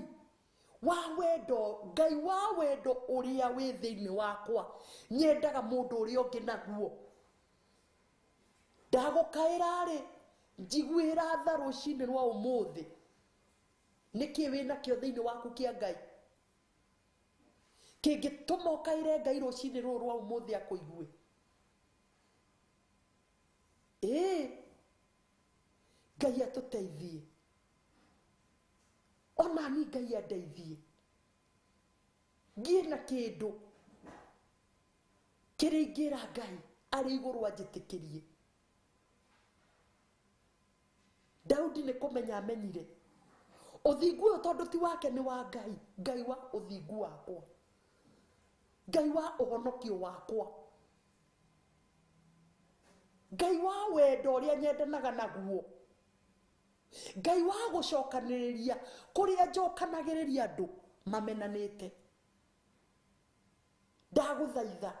Wa wendo, Ngai wa wendo ũrĩa wĩ thĩinĩ wakwa, nyendaga mũndũ ũrĩa ũngĩ naguo. Ndagũkaĩra rĩ, njiguĩra tha rũcinĩ rwa ũmũthĩ. Nĩkĩ wĩnakĩo thĩinĩ waku kĩa Ngai? Kĩngĩtũma ũkaĩre Ngai rũcinĩ rũrũ rwa ũmũthĩ akũigue? Ĩĩ, Ngai atũteithie. Ona ni Ngai andeithie. Ngĩe na kĩndũ kĩrĩa ingĩra Ngai arĩ igũrũ anjĩtĩkĩrie. Daudi nĩ kũmenya amenyire ũthingu ũyũ tondũ ti wake nĩ wa Ngai. Ngai wa ũthingu wakwa, Ngai wa ũhonokio wakwa, Ngai wa wendo ũrĩa nyendanaga naguo, Ngai wa gũcokanĩrĩria kũrĩa njokanagĩrĩria andũ mamenanĩte. Ndagũthaitha,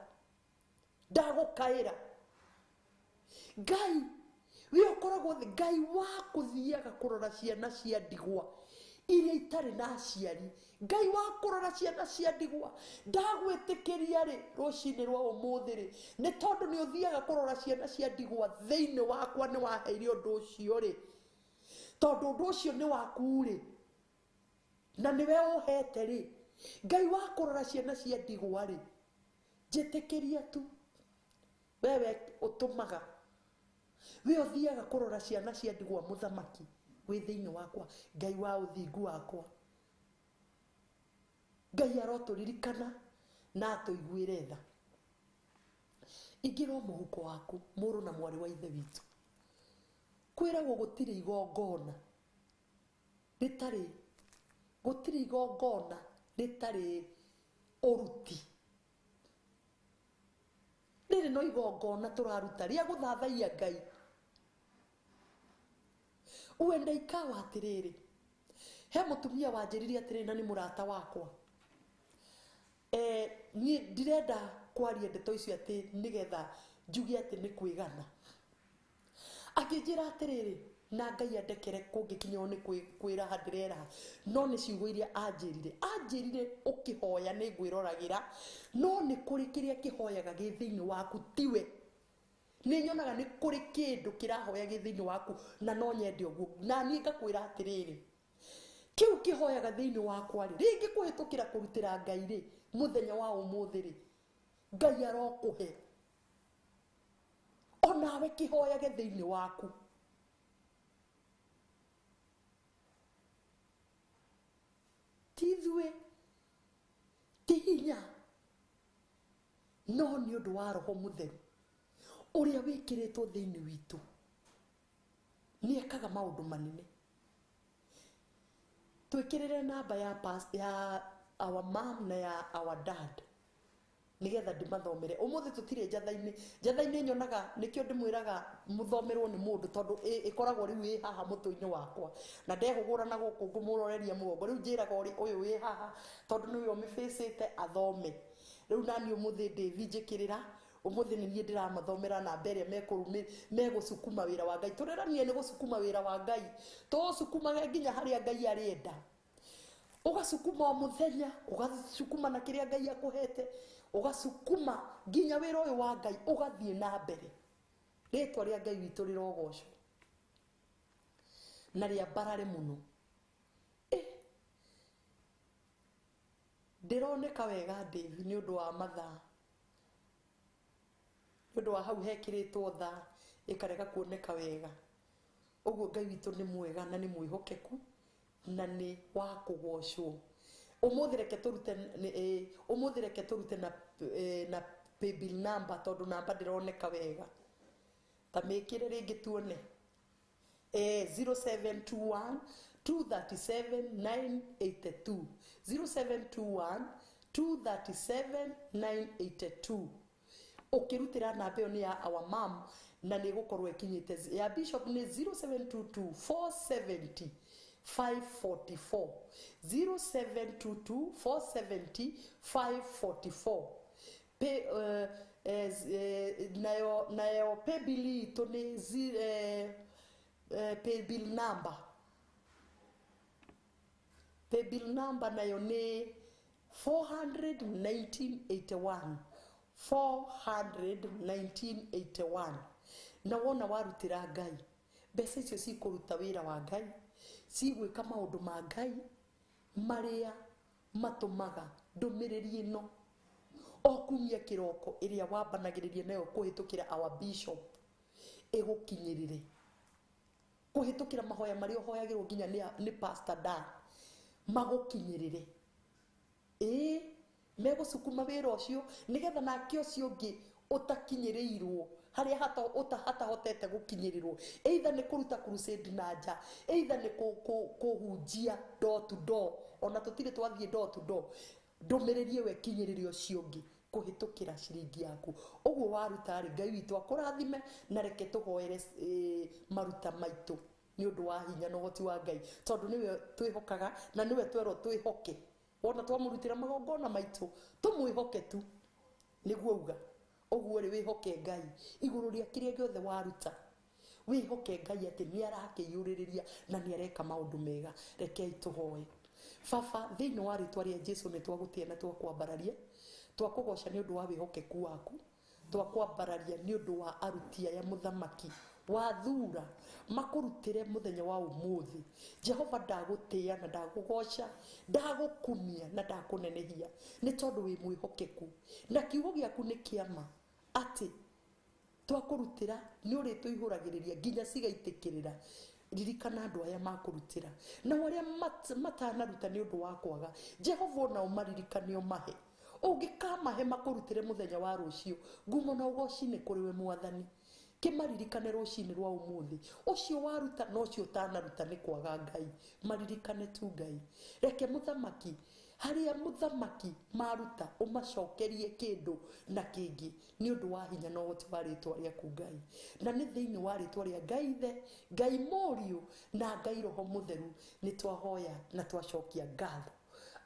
ndagũkaĩra Ngai we ũkoragwo thĩ, Ngai wa kũthiaga kũrora ciana cia ndigwa iria itarĩ na aciari, Ngai wa kũrora ciana cia ndigwa. Ndagwĩtĩkĩria rĩ rũcinĩ rwa ũmũthĩ rĩ, nĩ tondũ nĩ ũthiaga kũrora ciana cia ndigwa thĩinĩ wakwa, nĩ waheire ũndũ ũcio rĩ, tondũ ũndũ ũcio nĩ waku rĩ, na nĩwe ũhete rĩ. Ngai wa kũrora ciana cia ndigwa rĩ, njĩtĩkĩria tu wewe ũtũmaga, we ũthiaga kũrora ciana cia ndigwa, mũthamaki wĩ thĩinĩ wakwa, Ngai wa ũthingu wakwa. Ngai arotũririkana na atũiguĩre tha. Ingĩra mũhuko waku, mũrũ na mwarĩ wa ithe witũ. Kwĩragwo gũtirĩ igongona rĩtarĩ, gũtirĩ igongona rĩtarĩ ũruti. Rĩrĩ no igongona tũraruta rĩa gũthathaiya Ngai. Uenda ikawa atĩrĩrĩ, he mũtumia wanjĩrire atĩrĩrĩ, na nĩ mũrata wakwa. Niĩ ndirenda kwaria ndeto icio atĩ nĩgetha njuge atĩ nĩ kwĩgana. Akĩnjĩra atĩrĩrĩ, na Ngai andekere kũngĩkinya nĩ kwĩraha ndĩreraha, no nĩ ciugo iria anjĩrire. Anjĩrire ũkĩhoya nĩ ngwĩroragĩra, no nĩ kũrĩ kĩrĩa kĩhoyaga gĩ thĩinĩ waku tiwe. Nĩ nyonaga nĩ kũrĩ kĩndũ kĩrahoya gĩ thĩinĩ waku na no nyende ũguo. Na niĩ ngakwĩra atĩrĩrĩ, kĩu kĩhoyaga thĩinĩ wakwa rĩ, rĩngĩ kũhĩtũkĩra kũrutĩra Ngai rĩ, mũthenya wa ũmũthĩ rĩ, Ngai arokũhe. Onawe kĩhoyage thĩinĩ waku. Ti ithuĩ, ti hinya, no nĩ ũndũ wa Roho Mũtheru ũrĩa wĩkĩrĩtwo thĩinĩ witũ. Nĩ ekaga maũndũ manene. Twĩkĩrĩre namba ya ya our mom na ya our dad nĩgetha ndĩmathomere. Ũmũthĩ tũtirĩ njatha-inĩ. Njatha-inĩ nyonaga nĩkĩo ndĩmwĩraga mũthomerwo nĩ mũndũ, tondũ ĩkoragwo rĩu ĩ haha mũtwe-inĩ wakwa, na ndehũgũra na gũkũ ngũmũroreria mũgongo. Rĩu njĩraga ũyũ wĩ haha tondũ nĩwe ũmĩbĩcĩte athome. Rĩu nani ũmũthĩ ndĩthi njĩkĩrĩra, ũmũthĩ nĩ niĩ ndĩramathomera namba ĩrĩa megũcukuma wĩra wa Ngai. Tũreranie nĩ gũcukuma wĩra wa Ngai, tũũcukumage nginya harĩa Ngai arenda. Ũgacukuma o mũthenya, ũgacukuma na kĩrĩa Ngai akũhete, ũgacukuma nginya wĩra ũyũ wa Ngai ũgathiĩ na mbere. Rĩtwa rĩa Ngai witũ rĩrogocwo na rĩambarare mũno. Ndĩroneka wega Dave nĩ ũndũ wa mathaa, nĩ ũndũ wa hau hekĩrĩtwo thaa ĩkarega kuoneka wega. Ũguo Ngai witũ nĩ mwega na nĩ mwĩhokeku na nĩ wa kũgocwo. Ũmũthĩ reke tũrute ũmũthĩ reke tũrute na paybill number, tondũ namba ndĩroneka wega. Ta mĩkĩre rĩngĩ tuone. 0721 237 982. 0721 237 982. Ũkĩrutĩra namba ĩyo nĩ ya our mom na nĩ ĩgũkorwo ĩkinyĩte. Ya bishop nĩ 0722 470 544. 0722 470 544. Pay, nayo paybill itũ nĩ paybill number. Paybill number nayo nĩ 41981, 41981. Na wona warutĩra Ngai mbeca icio, cikũruta wĩra wa Ngai, cigwĩka maũndũ ma Ngai marĩa matũmaga ndũmĩrĩri ĩno o kumia kĩroko ĩrĩa wambanagĩrĩria nayo kũhĩtũkĩra our bishop ĩgũkinyĩrĩre, kũhĩtũkĩra mahoya marĩa ũhoyagĩrwo nginya nĩ Pastor Dan magũkinyĩrĩre. Ĩĩ, megũcukuma wĩra ũcio nĩgetha nake ũcio ũngĩ ũtakinyĩrĩirwo harĩa hata hatahotete gũkinyĩrĩrwo, either nĩ kũruta crusade na nja, either nĩ kũhunjia door to door. Ona tũtirĩ twathiĩ door to door, ndũmĩrĩri ĩyo ĩkinyĩrĩre ũcio ũngĩ kũhĩtũkĩra ciringi yaku. Ũguo waruta rĩ, Ngai witũ akũrathime. Na reke tũhoere maruta maitũ nĩ ũndũ wa hinya na ũhoti wa Ngai, tondũ nĩwe twĩhokaga na nĩwe twerwo twĩhoke. Wona twamũrutĩra magongona maitũ, tũmwĩhoke tu nĩguo uga ũguo rĩ, wĩhoke Ngai igũrũ rĩa kĩrĩa gĩothe waruta. Wĩhoke Ngai atĩ nĩ arakĩiyũrĩrĩria na nĩ areka maũndũ mega. Rekei tũhoe. Baba, thĩinĩ wa rĩtwa rĩa Jesu, nĩ twagũtĩa na twakwambararia, twakũgoca nĩ ũndũ wa wĩhokeku waku, twakwambararia nĩ ũndũ wa aruti aya mũthamaki wathura makũrutĩre mũthenya wa ũmũthĩ. Jehova, ndagũtĩa na ndagũgoca, ndagũkumia na ndakũnenehia, nĩ tondũ wĩ mwĩhokeku na kiugo gĩaku nĩ kĩama atĩ twakũrutĩra nĩ ũrĩtũihũragĩrĩria nginya cigaitĩkĩrĩra. Ririkana andũ aya makũrutĩra, nao arĩa matanaruta nĩ ũndũ wa kwaga, Jehova, onao maririkane, ũmahe. Ũngĩkamahe makũrutĩre mũthenya wa rũciũ, ngumo na ũgoci nĩ kũrĩ we. Mwathani, kĩmaririkane rũcinĩ rwa ũmũthĩ, ũcio waruta na ũcio ũtanaruta nĩ kwaga. Ngai, maririkane tu. Ngai, reke mũthamaki harĩa mũthamaki maruta ũmacokerie kĩndũ na kĩngĩ nĩ ũndũ wa hinya na ũhoti wa rĩtwa rĩaku, Ngai. Na nĩ thĩinĩ wa rĩtwa rĩa Ngai Ithe, Ngai Mũriũ na Ngai Roho Mũtheru nĩ twahoya na twacokia ngatho.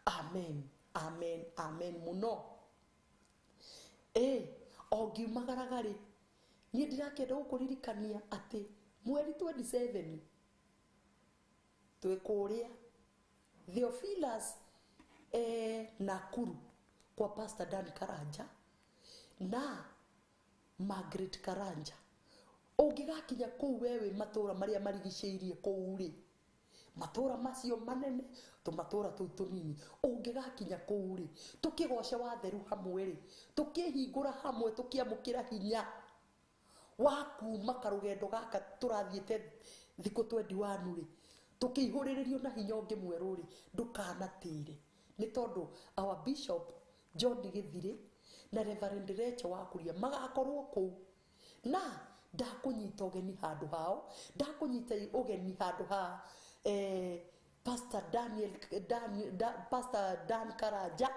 Amen, amen, amen mũno. Ĩ o ngiumagaraga rĩ, niĩ ndirakĩenda gũkũririkania atĩ mweri 27 twĩ kũrĩa Theophilus, Nakuru, kwa Pastor Dan Karanja na Margaret Karanja. Ũngĩgakinya kũu, we wĩ matũra marĩa marigicĩirie kũu rĩ, matũra macio manene, tũmatũra tũu tũnini, ũngĩgakinya kũu rĩ, tũkĩgoce watheru hamwe rĩ, tũkĩhingũra hamwe, tũkĩamũkĩra hinya wa kuma karũgendo gaka tũrathiĩte thikũ 21 rĩ, tũkĩihũrĩrĩrio na hinya ũngĩ mwerũ rĩ, ndũkanatĩre, nĩ tondũ our bishop John Gĩthirĩ na Reverend Rachel Wakuria magakorwo kũu. Na ndakũnyita ũgeni handũ hao, ndakũnyita ũgeni handũ ha Pastor Daniel, Dan, da, Pastor Dan Karanja,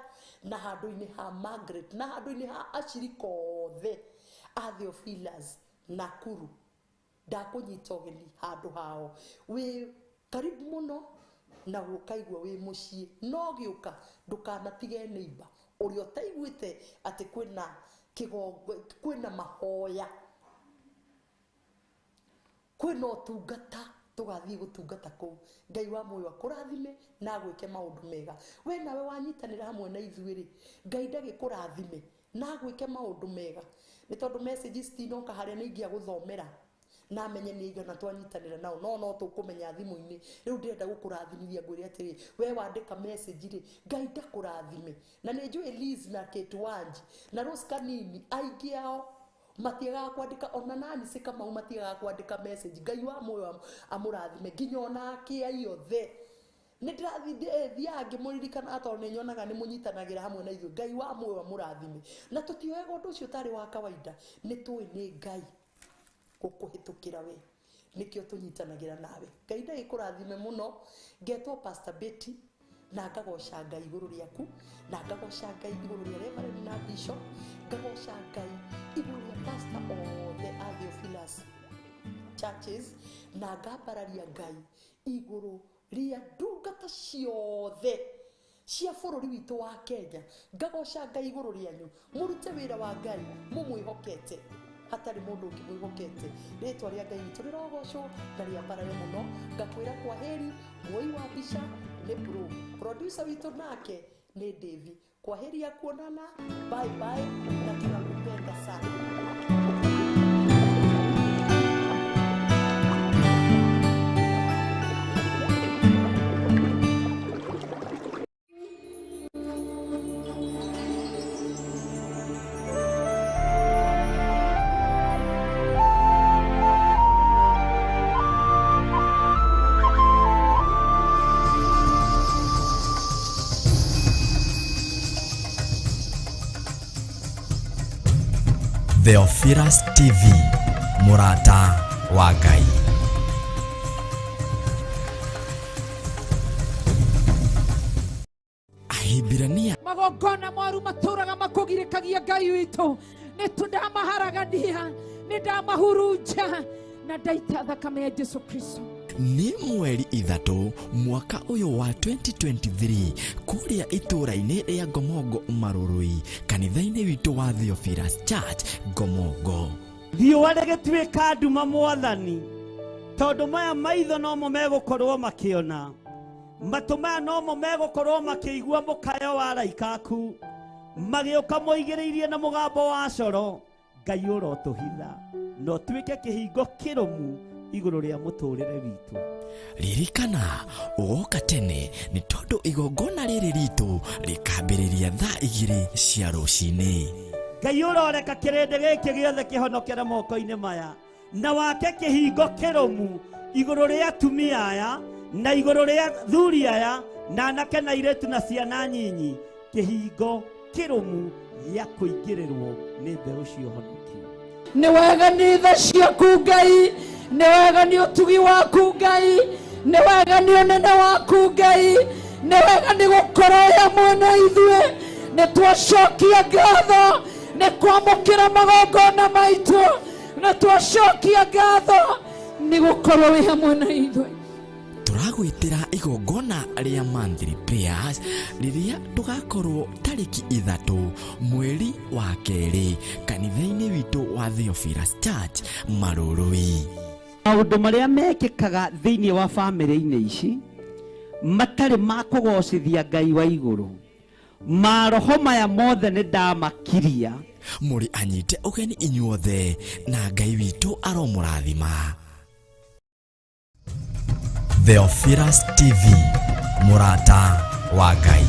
na handũ-inĩ ha Margaret, na handũ-inĩ ha acirika othe a Theophilus Nakuru. Ndakũnyita ũgeni handũ hao. Wĩ karibu mũno na ũkaigua wĩ mũciĩ. No gĩũka, ndũkanatige neighbor ũrĩa ũtaiguĩte atĩ kwĩna kĩgongo, kwĩna mahoya, kwĩna ũtungata tũgathiĩ gũtungata kũu. Ngai wa muoyo akũrathime na agwĩke maũndũ mega. We nawe wanyitanĩra hamwe na ithuĩ rĩ, Ngai ndagĩkũrathime na agwĩke maũndũ mega, nĩ tondũ messages citinoka harĩa nĩ ingĩa gũthomera na menye nĩ igana twanyitanĩra nao, no tũkũmenya thimũ-inĩ. Rĩu ndĩrenda gũkũrathimithia, ngwĩre atĩrĩ, we wandĩka message rĩ, Ngai ndakũrathime. Na nĩ njũĩ Liz na Kate Wanji na Rose Kanini, aingĩ ao matiagaga kwandĩka, ona Nancy Kamau matiagaga kwandĩka message. Ngai wa muoyo amũrathime nginya ona akĩai othe. Nĩ ndĩrathiĩ thiaga ngĩmũririkanaga tondũ nĩ nyonaga nĩ mũnyitanagĩra hamwe na ithuĩ. Ngai wa muoyo amũrathime. Na tũtioyaga ũndũ ũcio ũtarĩ wa kawaida, nĩ tũĩ nĩ Ngai gũkũhĩtũkĩra we, nĩkĩo tũnyitanagĩra nawe. Ngai ndagĩkũrathime mũno. Ngetwo Pastor Betty, na ngagoca Ngai igũrũ rĩaku, na ngagoca Ngai igũrũ rĩa Reverend na Bishop, ngagoca Ngai igũrũ rĩa pastor othe a Theophilus churches, na ngambararia Ngai igũrũ rĩa ndungata ciothe cia bũrũri witũ wa Kenya. Ngagoca Ngai igũrũ rĩanyu, mũrute wĩra wa Ngai mũmwĩhokete, hatarĩ mũndũ ũngĩ mwĩhokete. Rĩtwa rĩa Ngai witũ rĩrogocwo na rĩambarare mũno. Ngakwĩra kwa heri. Mwoi wa mbica nĩ pro. Producer witũ nake nĩ Davy. Kwaheri ya kuonana, bye bye, na tunakupenda sana. Theophilus TV, mũrata wa Ngai. Ahibirania Magongona moru matũraga makũgirĩkagia Ngai witũ, nĩ tũndamaharagania, nĩ ndamahurunja na ndaita thakame ya Jesu Kristo. Nĩ mweri 3 mwaka ũyũ wa 2023 kũrĩa itũũra-inĩ rĩa Ngomongo Marũrũi, kanitha-inĩ witũ wa Theophilus Church Ngomongo. Riũa rĩgĩtuĩka nduma mwathani, tondũ maya maitho nomo megũkorwo makĩona, matũ maya nomo megũkorwo makĩigua mũkayo wa araika aku magĩũka moigĩrĩirie na mũgambo wa coro. Ngai ũrotũhitha na ũtuĩke kĩhingo kĩrũmu igũrũ rĩa mũtũrĩre witũ. Ririkana ũgoka tene nĩ tondũ igongona rĩrĩ ritũ rĩkambĩrĩria thaa 2 cia rũcinĩ. Ngai ũroreka kĩrĩndĩ gĩkĩ gĩothe kĩhonokere moko-inĩ maya na wake kĩhingo kĩrũmu igũrũ rĩa atumia aya na igũrũ rĩa thuri aya na anake na airĩtu na ciana nyinyi, kĩhingo kĩrũmu gĩa kũingĩrĩrwo nĩ mbeũ cia ũhonokio. Nĩ wega nĩ tha ciaku Ngai, nĩ wega nĩ ũtugi waku Ngai, nĩ wega nĩ ũnene waku Ngai, nĩ wega nĩ gũkorwo wĩ hamwe na ithuĩ. Nĩ twacokia ngatho nĩ kwamũkĩra magongona maitũ, nĩ twacokia ngatho nĩ gũkorwo wĩ hamwe na ithuĩ. Tũragwĩtĩra igongona rĩa monthly prayers rĩrĩa tũgakorwo tarĩki 3 mweri wa 2 kanitha-inĩ witũ wa Theophilus Church Marũrũi. Maũndũ marĩa mekĩkaga thĩinĩ wa bamĩrĩ-inĩ ici matarĩ ma kũgocithia Ngai wa igũrũ, maroho maya mothe nĩ ndamakiria. Mũrĩ anyite ũgeni inyuothe na Ngai witũ aromũrathima. Theophilus TV, mũrata wa Ngai.